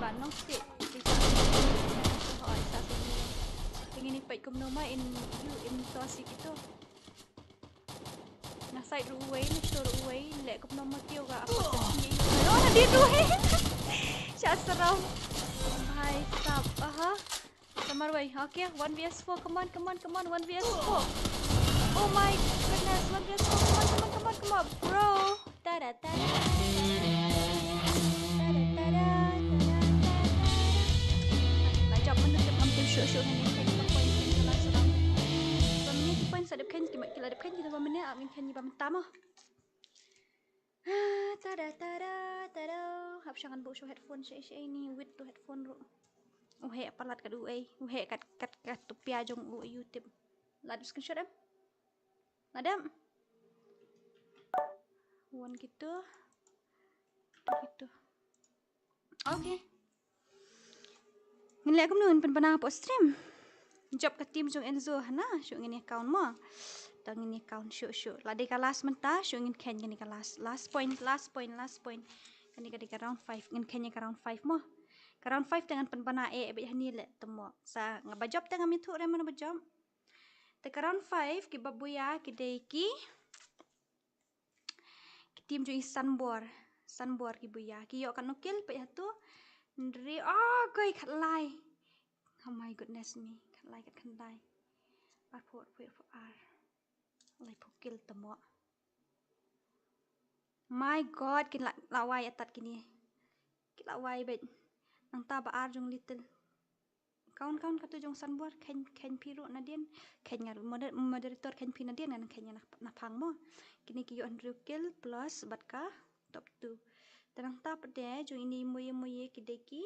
Ba nong stik. Te ngin ïa peit kumno ma in ïoh in to sih kito. Nga sait ruh uwei, na shuh ruh uwei, leh kumno ma kiew ka apa sa sih. Oh, na dei ruh. Sha seram. Bhai sab, aha. Samar wei. Okay, one v s four, come on, come on, come on, one v s four. Oh my goodness, one v s four, come on, come on, come on, come on, bro. Tada, tada, tada, tada, tada, tada. Ba jop mynta, ngam tip shuh shuh ngin ïa kheiñ ka point ka la sdang. Ba mynta ki point sa dep kheiñ, ki la dep kheiñ kita ba mynta, ngin kheiñ ïa ba mynta mo. Ah, tada, tada, tada. Hap sha ngan buh shuh headphone sha, sha ini, wit tu headphone ruh. U heh palat kat uei, u heh kat, kat, kat tu pia jong u YouTube. Lad screenshot em. Lad em. Wan gitu. Gitu. Okay. Ngin leh kumno, ngin pynbna hapoh stream. Jop ka team jong Enzo hana, shuh ngin ïa count mo. Ta ngin ïa count shuh shuh. Lada ka last mynta, shuh ngin kheiñ kane ka last, last point, last point, last point. Kane ka dei ka round five, ngin kheiñ ïa ka round five mo. Ka round five te ngan pynbna eh bad hani leh te mo. Sa nga ba jop te ngam ïathuh re mano ba jop. Te ka round five ki ba buya ki dei ki Ki team jong i Sanbor. San bor ki buya. Ki ïoh katno kil, peit hato. Hynriew, oh, koi khatlai. Oh my goodness me. Khatlai, khatkhyndai. Arphew, arphew, arphew ar. Laiphew kil tamo. My God, kin la, la wai atat kine. Ki la wai beit. Nangta ba ar jong little. Kaun, kaun katu jong san bor, khein, khein phi ruh nadien, khein nga ruh moder-, moderator, khein phi nadien, ngan khein nga na, na phang mo. Kine ki ïoh hynriew kil plus bad ka top two. Te nangta pat de jong ine i Muye Muye ki dei ki,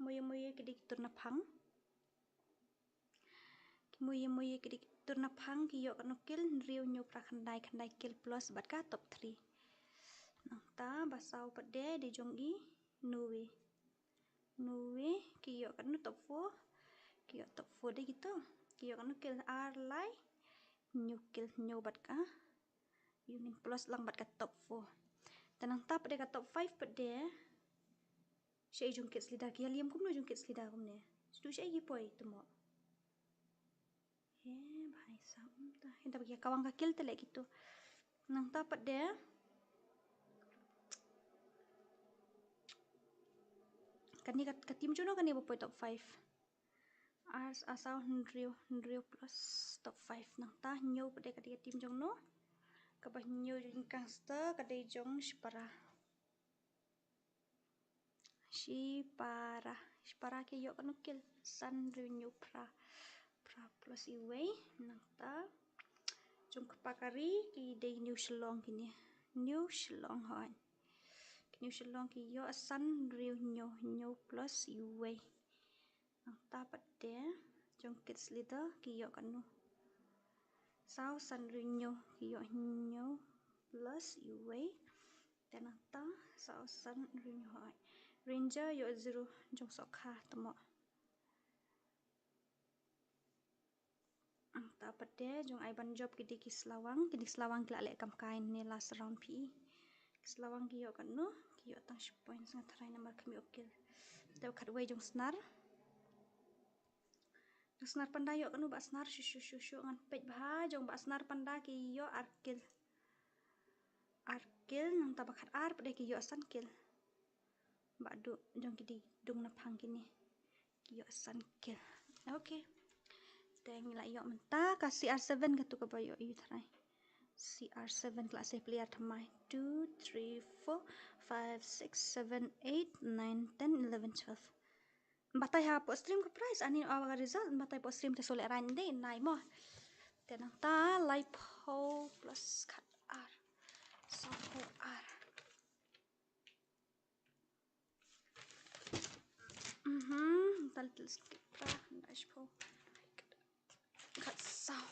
Muye Muye ki dei ki tur na phang. Ki Muye Muye ki dei ki tur na phang ki ïoh katno kil, hynriew, hynñiew, phra, khyndai, khyndai kil plus bad ka top three. Nangta ba saw pat de dei jong i Nuwe. Nuwe ki ïoh katno top four. Ki ïoh top four dei kito. Ki ïoh katno kil, ar, lai, hynñiew kil, hynñiew bad ka. Ïa ngin plus lang bad ka top four. Te nangta pat de ka top five pat de. Shaei jong Kids Leader ki ïa liam kumno jong Kids Leader kumne. Sdang shaei ki poi tamo. He, bhai sa, um, ta. He, ta ba ki kawang ka kil te leh kito. Nangta pat de. Kane ka, ka team jong no kane ba poi top five. Ar, ar saw, hynriew, hynriew plus top five. Nangta hynñiew pat de ka dei ka team jong no. Kaba hynñiew jong gangster ka dei jong Shipara. Shipara. Shipara ki ïoh katno kil? San, hynriew, hynñiew, phra. Phra plus iwei. Nangta jong kpa ka ri ki dei New Shillong kine. New Shillong hooid. Ki New Shillong ki ïoh san, hynriew, hynñiew, hynñiew plus iwei. Nangta pat de jong Kids Leader ki ïoh katno? Saw, san, hynriew, hynñiew ki ïoh hynñiew plus iwei. Te nangta saw, san, hynriew, hynñiew hooid. Ranger ïoh zero jong Sokha tamo. Nangta pat de jong Aiban Job ki dei ki Slawang, ki dei ki Slawang ki la leh kam kai ne last round phi. Ki Slawang ki ïoh katno? Ki ïoh tang shi points, nga tharai namar kham ïoh kil. Te khatwei jong Snar. Jong Snar Panda ïoh katno Bah Snar? Shu shu shu shu ngan peit bha, jong Bah Snar Panda ki ïoh ar kil. Ar kil, nangta ba khatar pat de ki ïoh san kil. Bah Duh jong ki dei Dung Naphang kine. Ki ïoh san kil. Okay. Te ngi la ïoh mynta ka C R seven katu kaba ïoh ïa u trai. C R seven ka la seh player thymmai. Two, three, four, five, six, seven, eight, nine, ten, eleven, twelve. Batai ha post stream ka prize ani, ah, ka result batai post stream te shu lehrain de nai mo. Te nangta laiphew plus khatar. Sawphew ar. Mhm, tal til skip ra, nda shiphew. Khatsaw.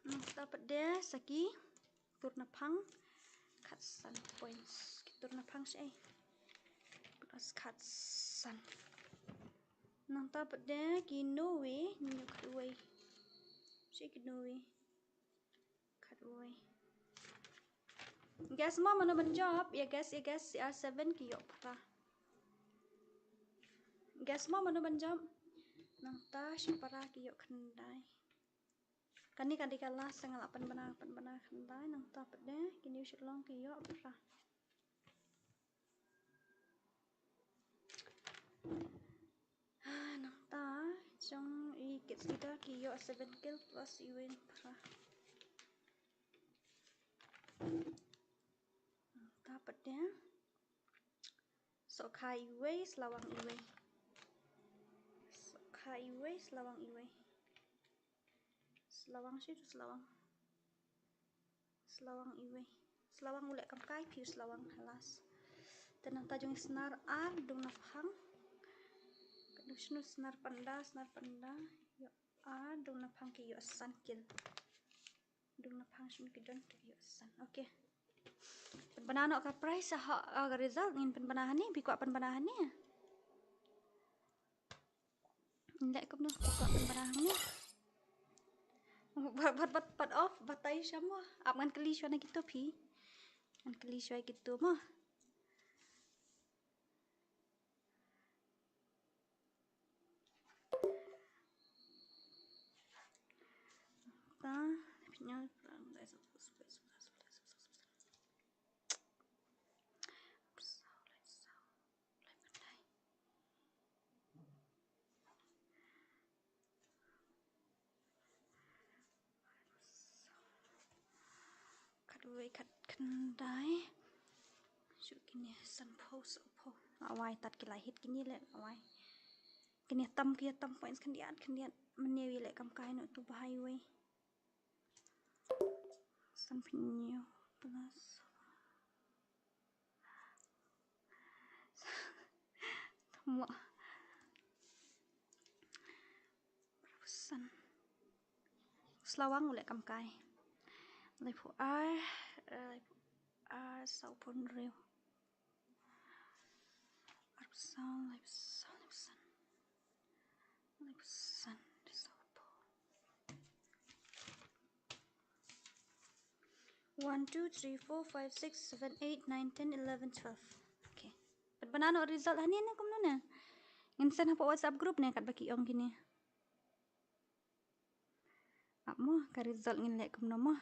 Nangta pat de sa ki Turnaphang khatsan points. Ki Turnaphang shaei? Plus khatsan. Nangta pat de ki Norway, hynñiew khatwei. Shaei ki Norway? Khatwei. Guess mo mano ban jop, ïa guess, ïa guess, C R seven ki ïoh phra. Guess mo mano ban jop. Nangta Shipara ki ïoh khyndai. Kane ka dei ka last, nga la pynbna, pynbna khyndai, nangta pat de ki New Shillong ki ïoh phra. Ah, nangta jong i Kids Leader ki ïoh seven kill plus iwei phra. Nangta pat de Sokha iwei, Slawang iwei. Sokha iwei, Slawang iwei. Slawang shi tu Slawang. Slawang iwei. Slawang u leh kam kai, phi u Slawang halas. Te nangta jong i Snar ar, Dungnaphang. Ka dei shinu Snar Panda, Snar Panda. Ïoh ar, Dungnaphang ki ïoh san kill. Dungnaphang shim ki don tu ïoh san. Okay. Pynbna noh ka prize ha, ha ka result ngin pynbna hangne, phi kwah pynbna hangne. Leh kumno, phi kwah pynbna hangne. Bad, bad, bad, bad off, batai sha mo. Ap ngan kylli shuwa na kito phi. Ngan kylli shuwa kito mo. Ta, pynñiaw, pynñiaw, Wei khatkhyndai. Shu kine sanphew sawphew. Awai, tad ki lai hit kine leh, awai. Kine tam, ki tam points khyndiat khyndiat. Mynne wei leh kam kai noh tu bha wei. Sanphew hynñiew plus. Tama. San. Slawang u leh kam kai. Laiphew ar, laiphew ar, sawphew hynriew. Arphew saw, laiphew saw, laiphew san. Laiphew san, sawphew. One, two, three, four, five, six, seven, eight, nine, ten, eleven, twelve. Okay. Pat bana noh result hangne ne kumno ne? Ngin send hapoh WhatsApp group ne katba ki ong kine. Ap mo, ka result ngin leh kumno mo.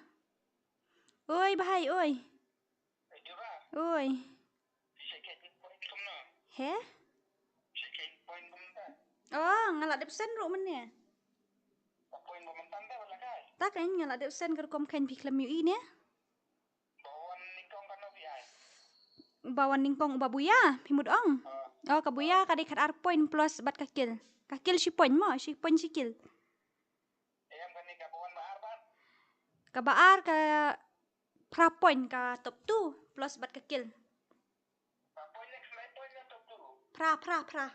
Oi, bhai, oi. Oi. He? Oh, nga la dep send ruh mynne. Ta kane nga la dep send ka rukom kane phi khlem ïohi ne. Ba wan nyngkong uba buya, phi mut ong. Oh, ka buya ka dei khat ar point plus bad ka kill. Ka kill shi point mo, shi point shi kill. Kaba ar ka phra point ka top two plus bad ka kill. Phra, phra, phra.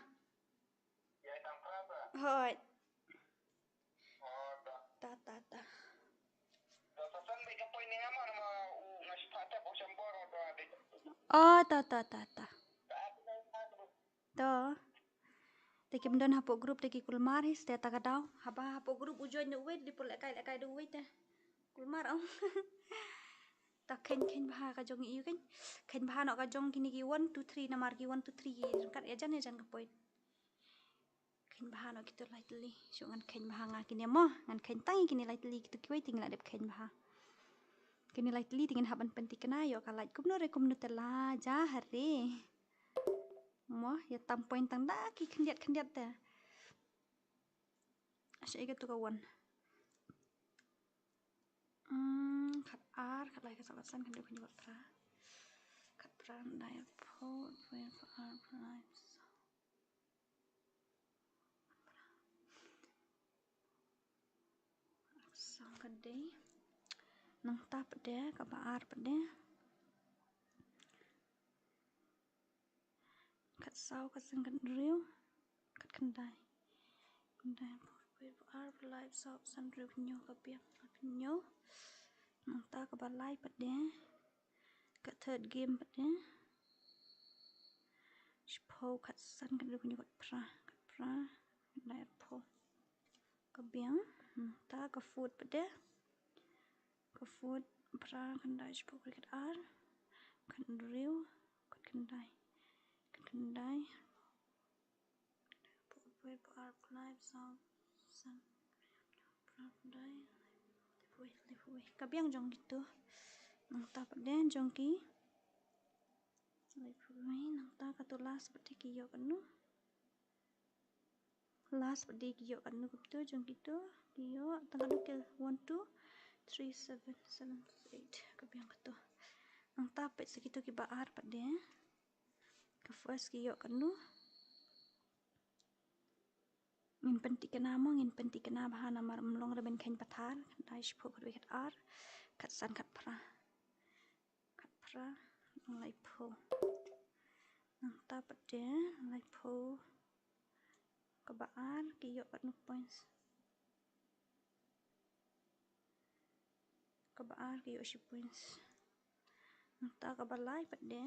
Hooid. Ta, ta, ta. Oh, ta, ta, ta, ta. To. Te kim don hapoh group te ki kulmar hi, te ta ka daw. Haba hapoh group u join da uwei, dei pun lehkai lehkai da uwei te. Kulmar ong. Ta kheiñ kheiñ bha ka jong i u kheiñ. Kheiñ bha noh ka jong kine ki one two three namar ki one two three ki ryngkat ïa jan ïa jan ka point. Kheiñ bha noh kito lai tylli. Shu ngan kheiñ bha nga kine mo. Ngan kheiñ tang ïa kine lai tylli kito kiwei te ngi la dep kheiñ bha. Kine lai tylli te ngin hap ban pynthikna ïoh ka lait kumno re kumno te la ja hare. Mo, ïa tam point tang da ki khyndiat khyndiat te. Asha ïa katu ka wan. Hmm, khat ar, khat lai, khat saw, khat san, khat hynriew, khat phra. Khat phra, khyndai, arphew, arphew ar, phra. Saw ka dei. Nangta pat de, kaba ar pat de. Khat saw, khat san, khat hynriew, khat khyndai. Khyndai, arphew, arphew ar, arphew lai, arphew saw, arphew san, hynriew, hynñiew, ka biang, hynñiew. Nangta kaba lai pat de. Ka third game pat de. Shiphew, khat san, khat hynriew, hynñiew, khat phra, khat phra, khyndai, arphew. Ka biang, hmm, ta ka fourth pat de. Ka fourth, phra, khyndai, shiphew, khat ar, khat hynriew, khat khyndai, khat khyndai, phra, phra, phra, phra, san, phra, khyndai, laiphew, laiphew. Ka biang jong kito. Nangta pat de jong ki. Laiphew, nangta katu last pat de ki ïoh kano. Last pat de ki ïoh kano kumto jong kito. Ki ïoh tang kano ki one, two, three, seven, seven, eight. Ka biang katu. Nangta pat sa kito kiba ar pat de. Ka first ki ïoh kano. Ngin pynthikna mo, ngin pynthikna bha namar ym long re ban kheiñ pathar. Khyndai, shiphew, khat wei, khat ar, khat san, khat phra. Khat phra, laiphew. Nangta pat de, laiphew. Kaba ar, ki ïoh katno points. Kaba ar ki ïoh shi points. Nangta kaba lai pat de.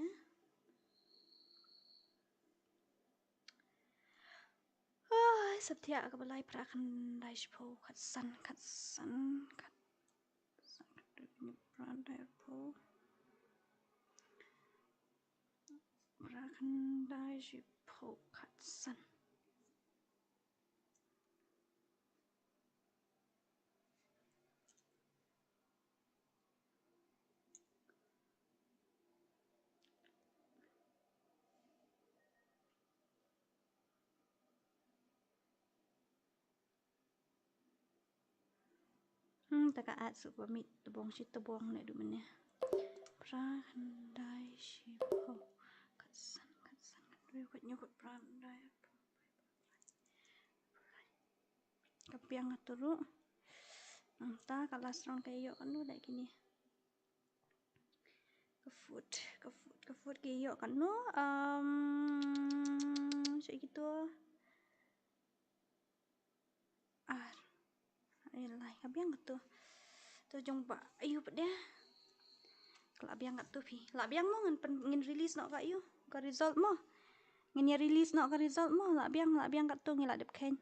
Ai, sa thiah kaba lai, phra, khyndai, shiphew, khat san, khat san, khat san, khat san, khat san, khat san, phra, khyndai, shiphew, khat san. Hmm, ta ka at su ba mit tebong shi tebong ne du mene. Phra, khyndai, shiphew. Khatsan, khatsan, khathynriew, khathynñiew, khatphra, khyndai, arphew. Ka biang katno ruh. Nangta ka last round ka ïoh katno da kine. Ka foot, ka foot, ka foot ki ïoh katno. Um, sha kito. Ar. Ai lai, ka biang katno. To jong ba, ayu pat de. Ka la biang katno phi. La biang mo, ngin pyn, ngin release noh ka, ayu. Ka result mo. Ngin ïa release noh ka result mo. La biang, la biang katno, ngi la dep kheiñ.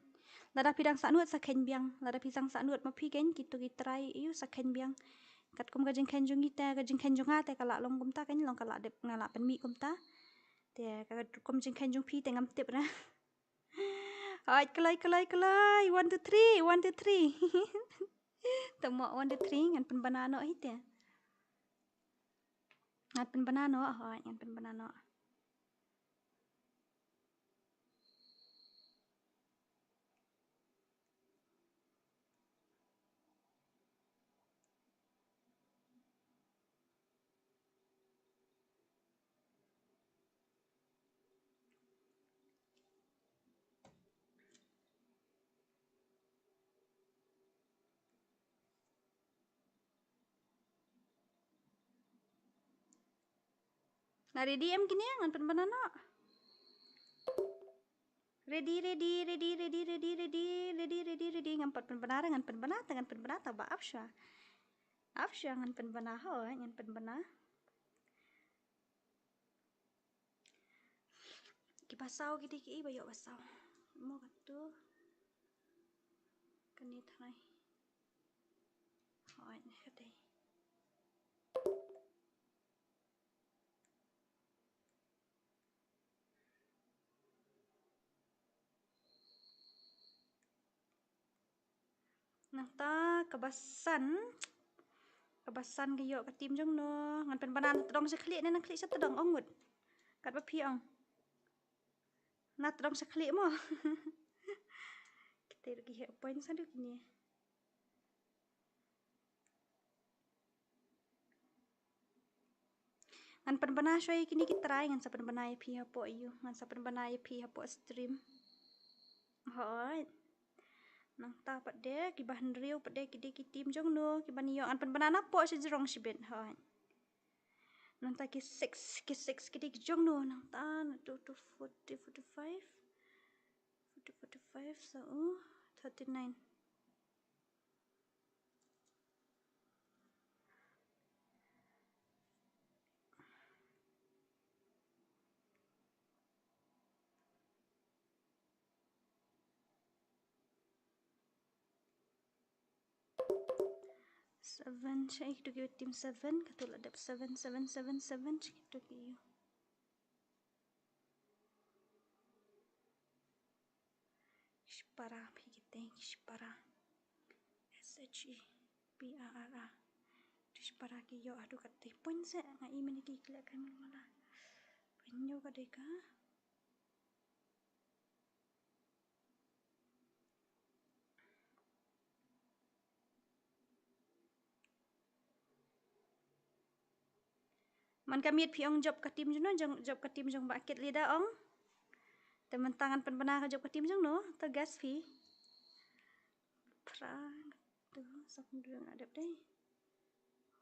Lada phi dang sangnud sa kheiñ biang. Lada phi dang sangnud ma phi kheiñ, kito ki trai, ayu, sa kheiñ biang. Katkum ka jingkheiñ jong ngi te, ka jingkheiñ jong nga te ka la long kumta kheiñ, long ka la dep, nga la pynmih kumta. Te ka kum jingkheiñ jong phi te ngam tip re. Hooid, kloi, kloi, kloi. One, two, three. One, two, three. Te mo, one, two, three. Ngan pynbna noh hi te. Ngan pynbna noh. Hooid, ngan pynbna noh. Nga ready em kine, ngan pynbna noh. Ready, ready, ready, ready, ready, ready, ready, ready, ready. Ngan pat pynbna re, ngan pynbna, te ngan pynbna, te ba ap shuwa. Ap shuwa ngan pynbna, hooid, ngan pynbna. Ki ba saw ki dei ki ba ïoh ba saw. Mo katno. Kane trai. Hooid, ne ka dei. Nangta kaba san. Kaba san ka ïoh ka team jong no. Ngan pynbna na tdong sha khlieh ne na khlieh sha tdong, ong ngut. Katba phi ong. Na tdong sha khlieh mo. Kita ruh ki heh point sa du kine. Ngan pynbna shuwa ïa kine ki trai, ngan sa pynbna ïa phi hapoh ïu, ngan sa pynbna ïa phi hapoh stream. Hooid. Nangta pat de, ki ba hynriew pat de, ki dei ki team jong no, ki ban ïoh, ngan pynbna napoh sha jrong shibit. Hooid. Nangta ki six, ki six, ki dei ki jong no, nangta na two, two, forty, forty-five. Forty, forty-five, so, uh, thirty-nine. Seven, sha ïa kito ki team seven, kato la dep seven, seven, seven, seven, sha ïa kito ki ïu. Ki shipara, phi ki teng ki shipara. S H E P A R A. Ki shipara ki ïoh haduh katei point se nga i mynne ki khleh ka mala. Pynïoh ka dei ka. Man ka miet phi ong jop ka team jong no, jop ka team jong Bah Kit Leader ong. Te mynta ngan pynbna ka jop ka team jong no, to guess phi. Phra, to, sop ndu nga dep dei.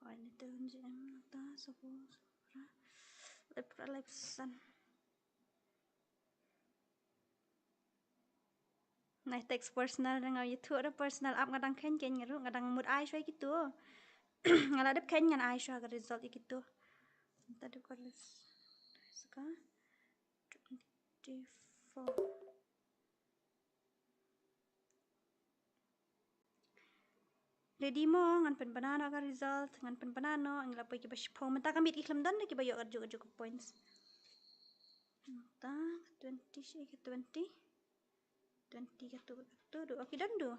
Hoi ni to J M ta, sop, sop phra. Lep phra, lep san. Nai text personal, nga ïathuh re personal, ap nga dang kheiñ, kheiñ nga ruh, nga dang mut ai shuwa ïa kito. Nga la dep kheiñ ngan ai shuwa ka result ïa kito. Mynta dep ka result. Saka twenty-four. Ready mo, ngan pynbna noh ka result, ngan pynbna noh, ngi la poi ki ba shiphew. Mynta ka miet ki khlem don de ki ba ïoh ka juh ka juh ka points. Mynta ka twenty, shi ka twenty. Twenty ka tu, ka tu, du. Okay, done du.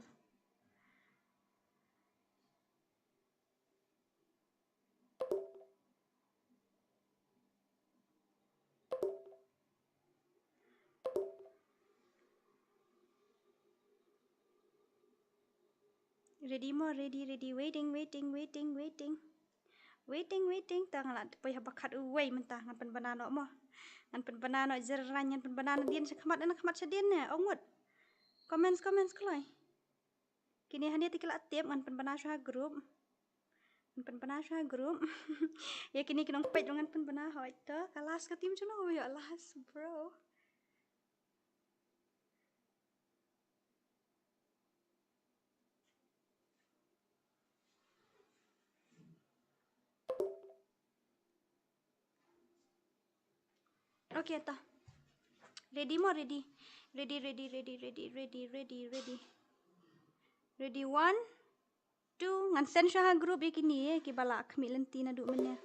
Ready mo, ready, ready. Waiting, waiting, waiting, waiting. Waiting, waiting, ta nga la poi haba khat uwei mynta ngan pynbna noh mo. Ngan pynbna noh jyrrang, ngan pynbna nadien sha khmat, na khmat shadien ne, ong mut. Comments, comments kloi. Kine hangne te ki la tip ngan pynbna shuwa ha group. Ngan pynbna shuwa ha group. Ïa kine ki nongpeit ruh ngan pynbna hoi to. Ka last ka tim juno ïa last, bro. Okay, ta. Ready mo, ready. Ready, ready, ready, ready, ready, ready, ready. Ready, one, two. Ngan send shuwa ha group ïa kine, eh, kiba la khmih lynti naduh mynne.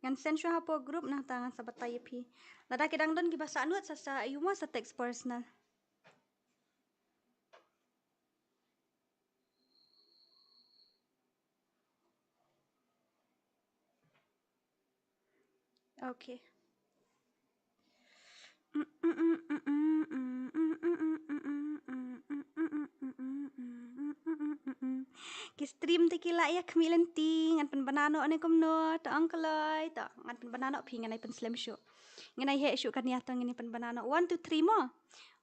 Ngan send shuwa hapoh group nangta ngan sa batai ïa phi. Lada ki dang don kiba sah nud sa sa ayu mo sa text personal. Okay. Ki stream te ki la ïa khmih lynti, ngan pynbna noh ne kumno, to ong kloi, to ngan pynbna noh phi ngan ai pynslem shuh. Ngan ai heh shuh kan ïa to ngin pynbna noh. One, two, three mo.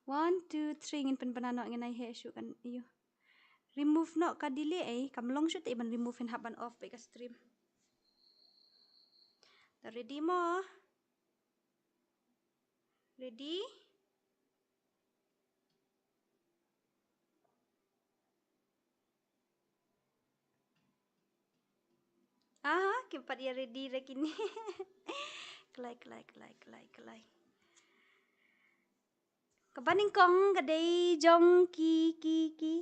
One, two, three ngin pynbna noh ngan ai heh shuh kan ïa. Remove noh ka delay ei, kam long shuh te ban remove in hap ban off bad ka stream. Ready mo? Ready? Aha, kim pat ïa ready ra kine. Kloi, kloi, kloi, kloi, kloi. Kaba nyngkong ka dei jong ki, ki, ki.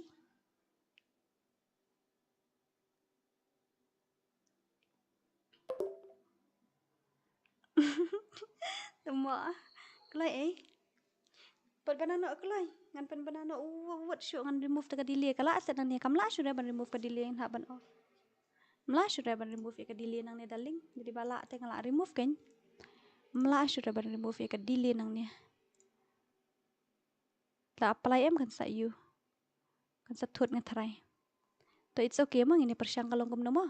Tymmo ah. Kloi ei. Pynbna noh kloi. Ngan pynbna noh u wut shuh ngan remove ta ka delay. Ka lah set nangne, kam lah shuh re ban remove ka delay, ngan hap ban off. Kam lah shuh re ban remove ïa ka delay nangne darling. Dei ba lah te nga lah remove kan. Kam lah shuh re ban remove ïa ka delay nangne. La apply em kan sa ïoh. Kan sa thut nga tharai. To it's okay mo, ngin ïa pyrshang ka long kumno mo.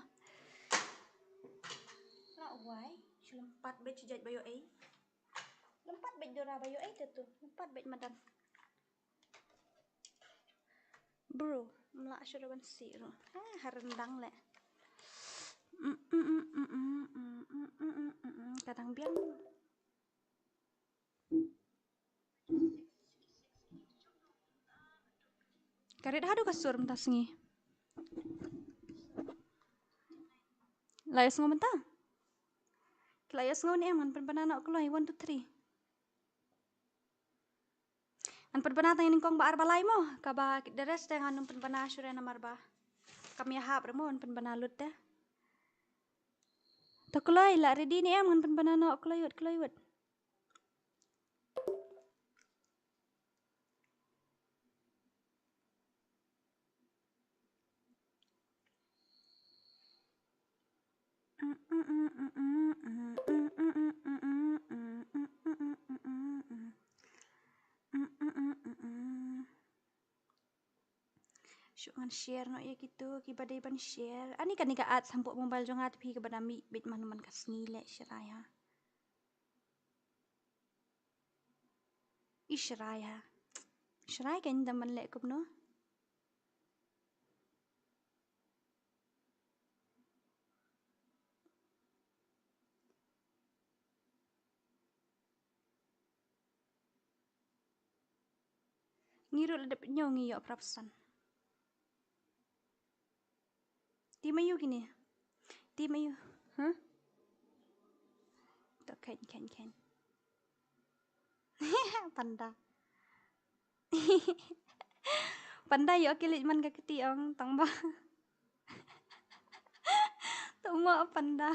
La wai, shu lympat beit shu jait ba ïoh ei. Lympat beit Dora ba ïoh ei te tu. Lympat beit madan. Bro, mla shu rawan si ro. Ha, ha rendang le. Ka dang biang. Ka rit haduh ka sur mynta sngi. La ïohsngew mynta. Ki la ïohsngew ne em, ngan pynbna noh kloi, one, two, three. Ngan pynbna tang ïa nyngkong ba ar ba lai mo, kaba the rest te ngan ym pynbna shuh re namar ba kam ïahap re mo, ngan pynbna lut te. To kloi, la ready ne em, ngan pynbna noh kloi wut, kloi wut. Shu ngan share noh ïa kito kiba dei ban share. Ani kane ka ads hapoh mobile jong nga te phi kaba da mih beit man man ka sngi leh shrai ha. I shrai ha. Shrai kan da man leh kumno. Ngi ruh la dep ñiew ngi ïoh prapsan. Team aïu kine? Team aïu? Huh? To khein khein khein. Panda. Panda ïoh ki leit man ka kti ong tang ba. To mo panda.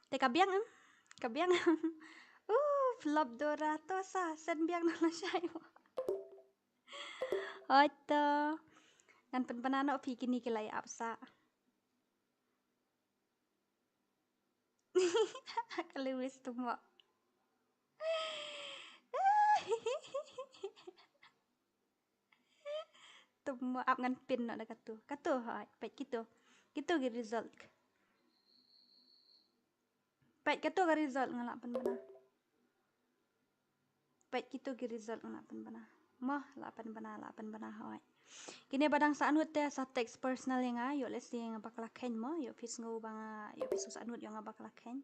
Te ka biang em? Ka biang em? Uh, flop Dora to sa sen biang na la shai. Hoi to. Ngan pynbna noh phi kine ki la ïa ap sa. Ka Lewis tu mo. Te mo ap ngan pin noh da katu. Katu hoi, peit kitu. Kitu ki result. Peit katu ka result nga lah pynbna. Peit kitu ki result nga lah pynbna. Mo lah pynbna, lah pynbna hoi. Kine ba dang sah nud te sa text personal ïa nga, ïoh lehse nga bakla khein mo, ïoh phi sngew ba nga, ïoh phi sngew sah nud ïoh nga bakla khein.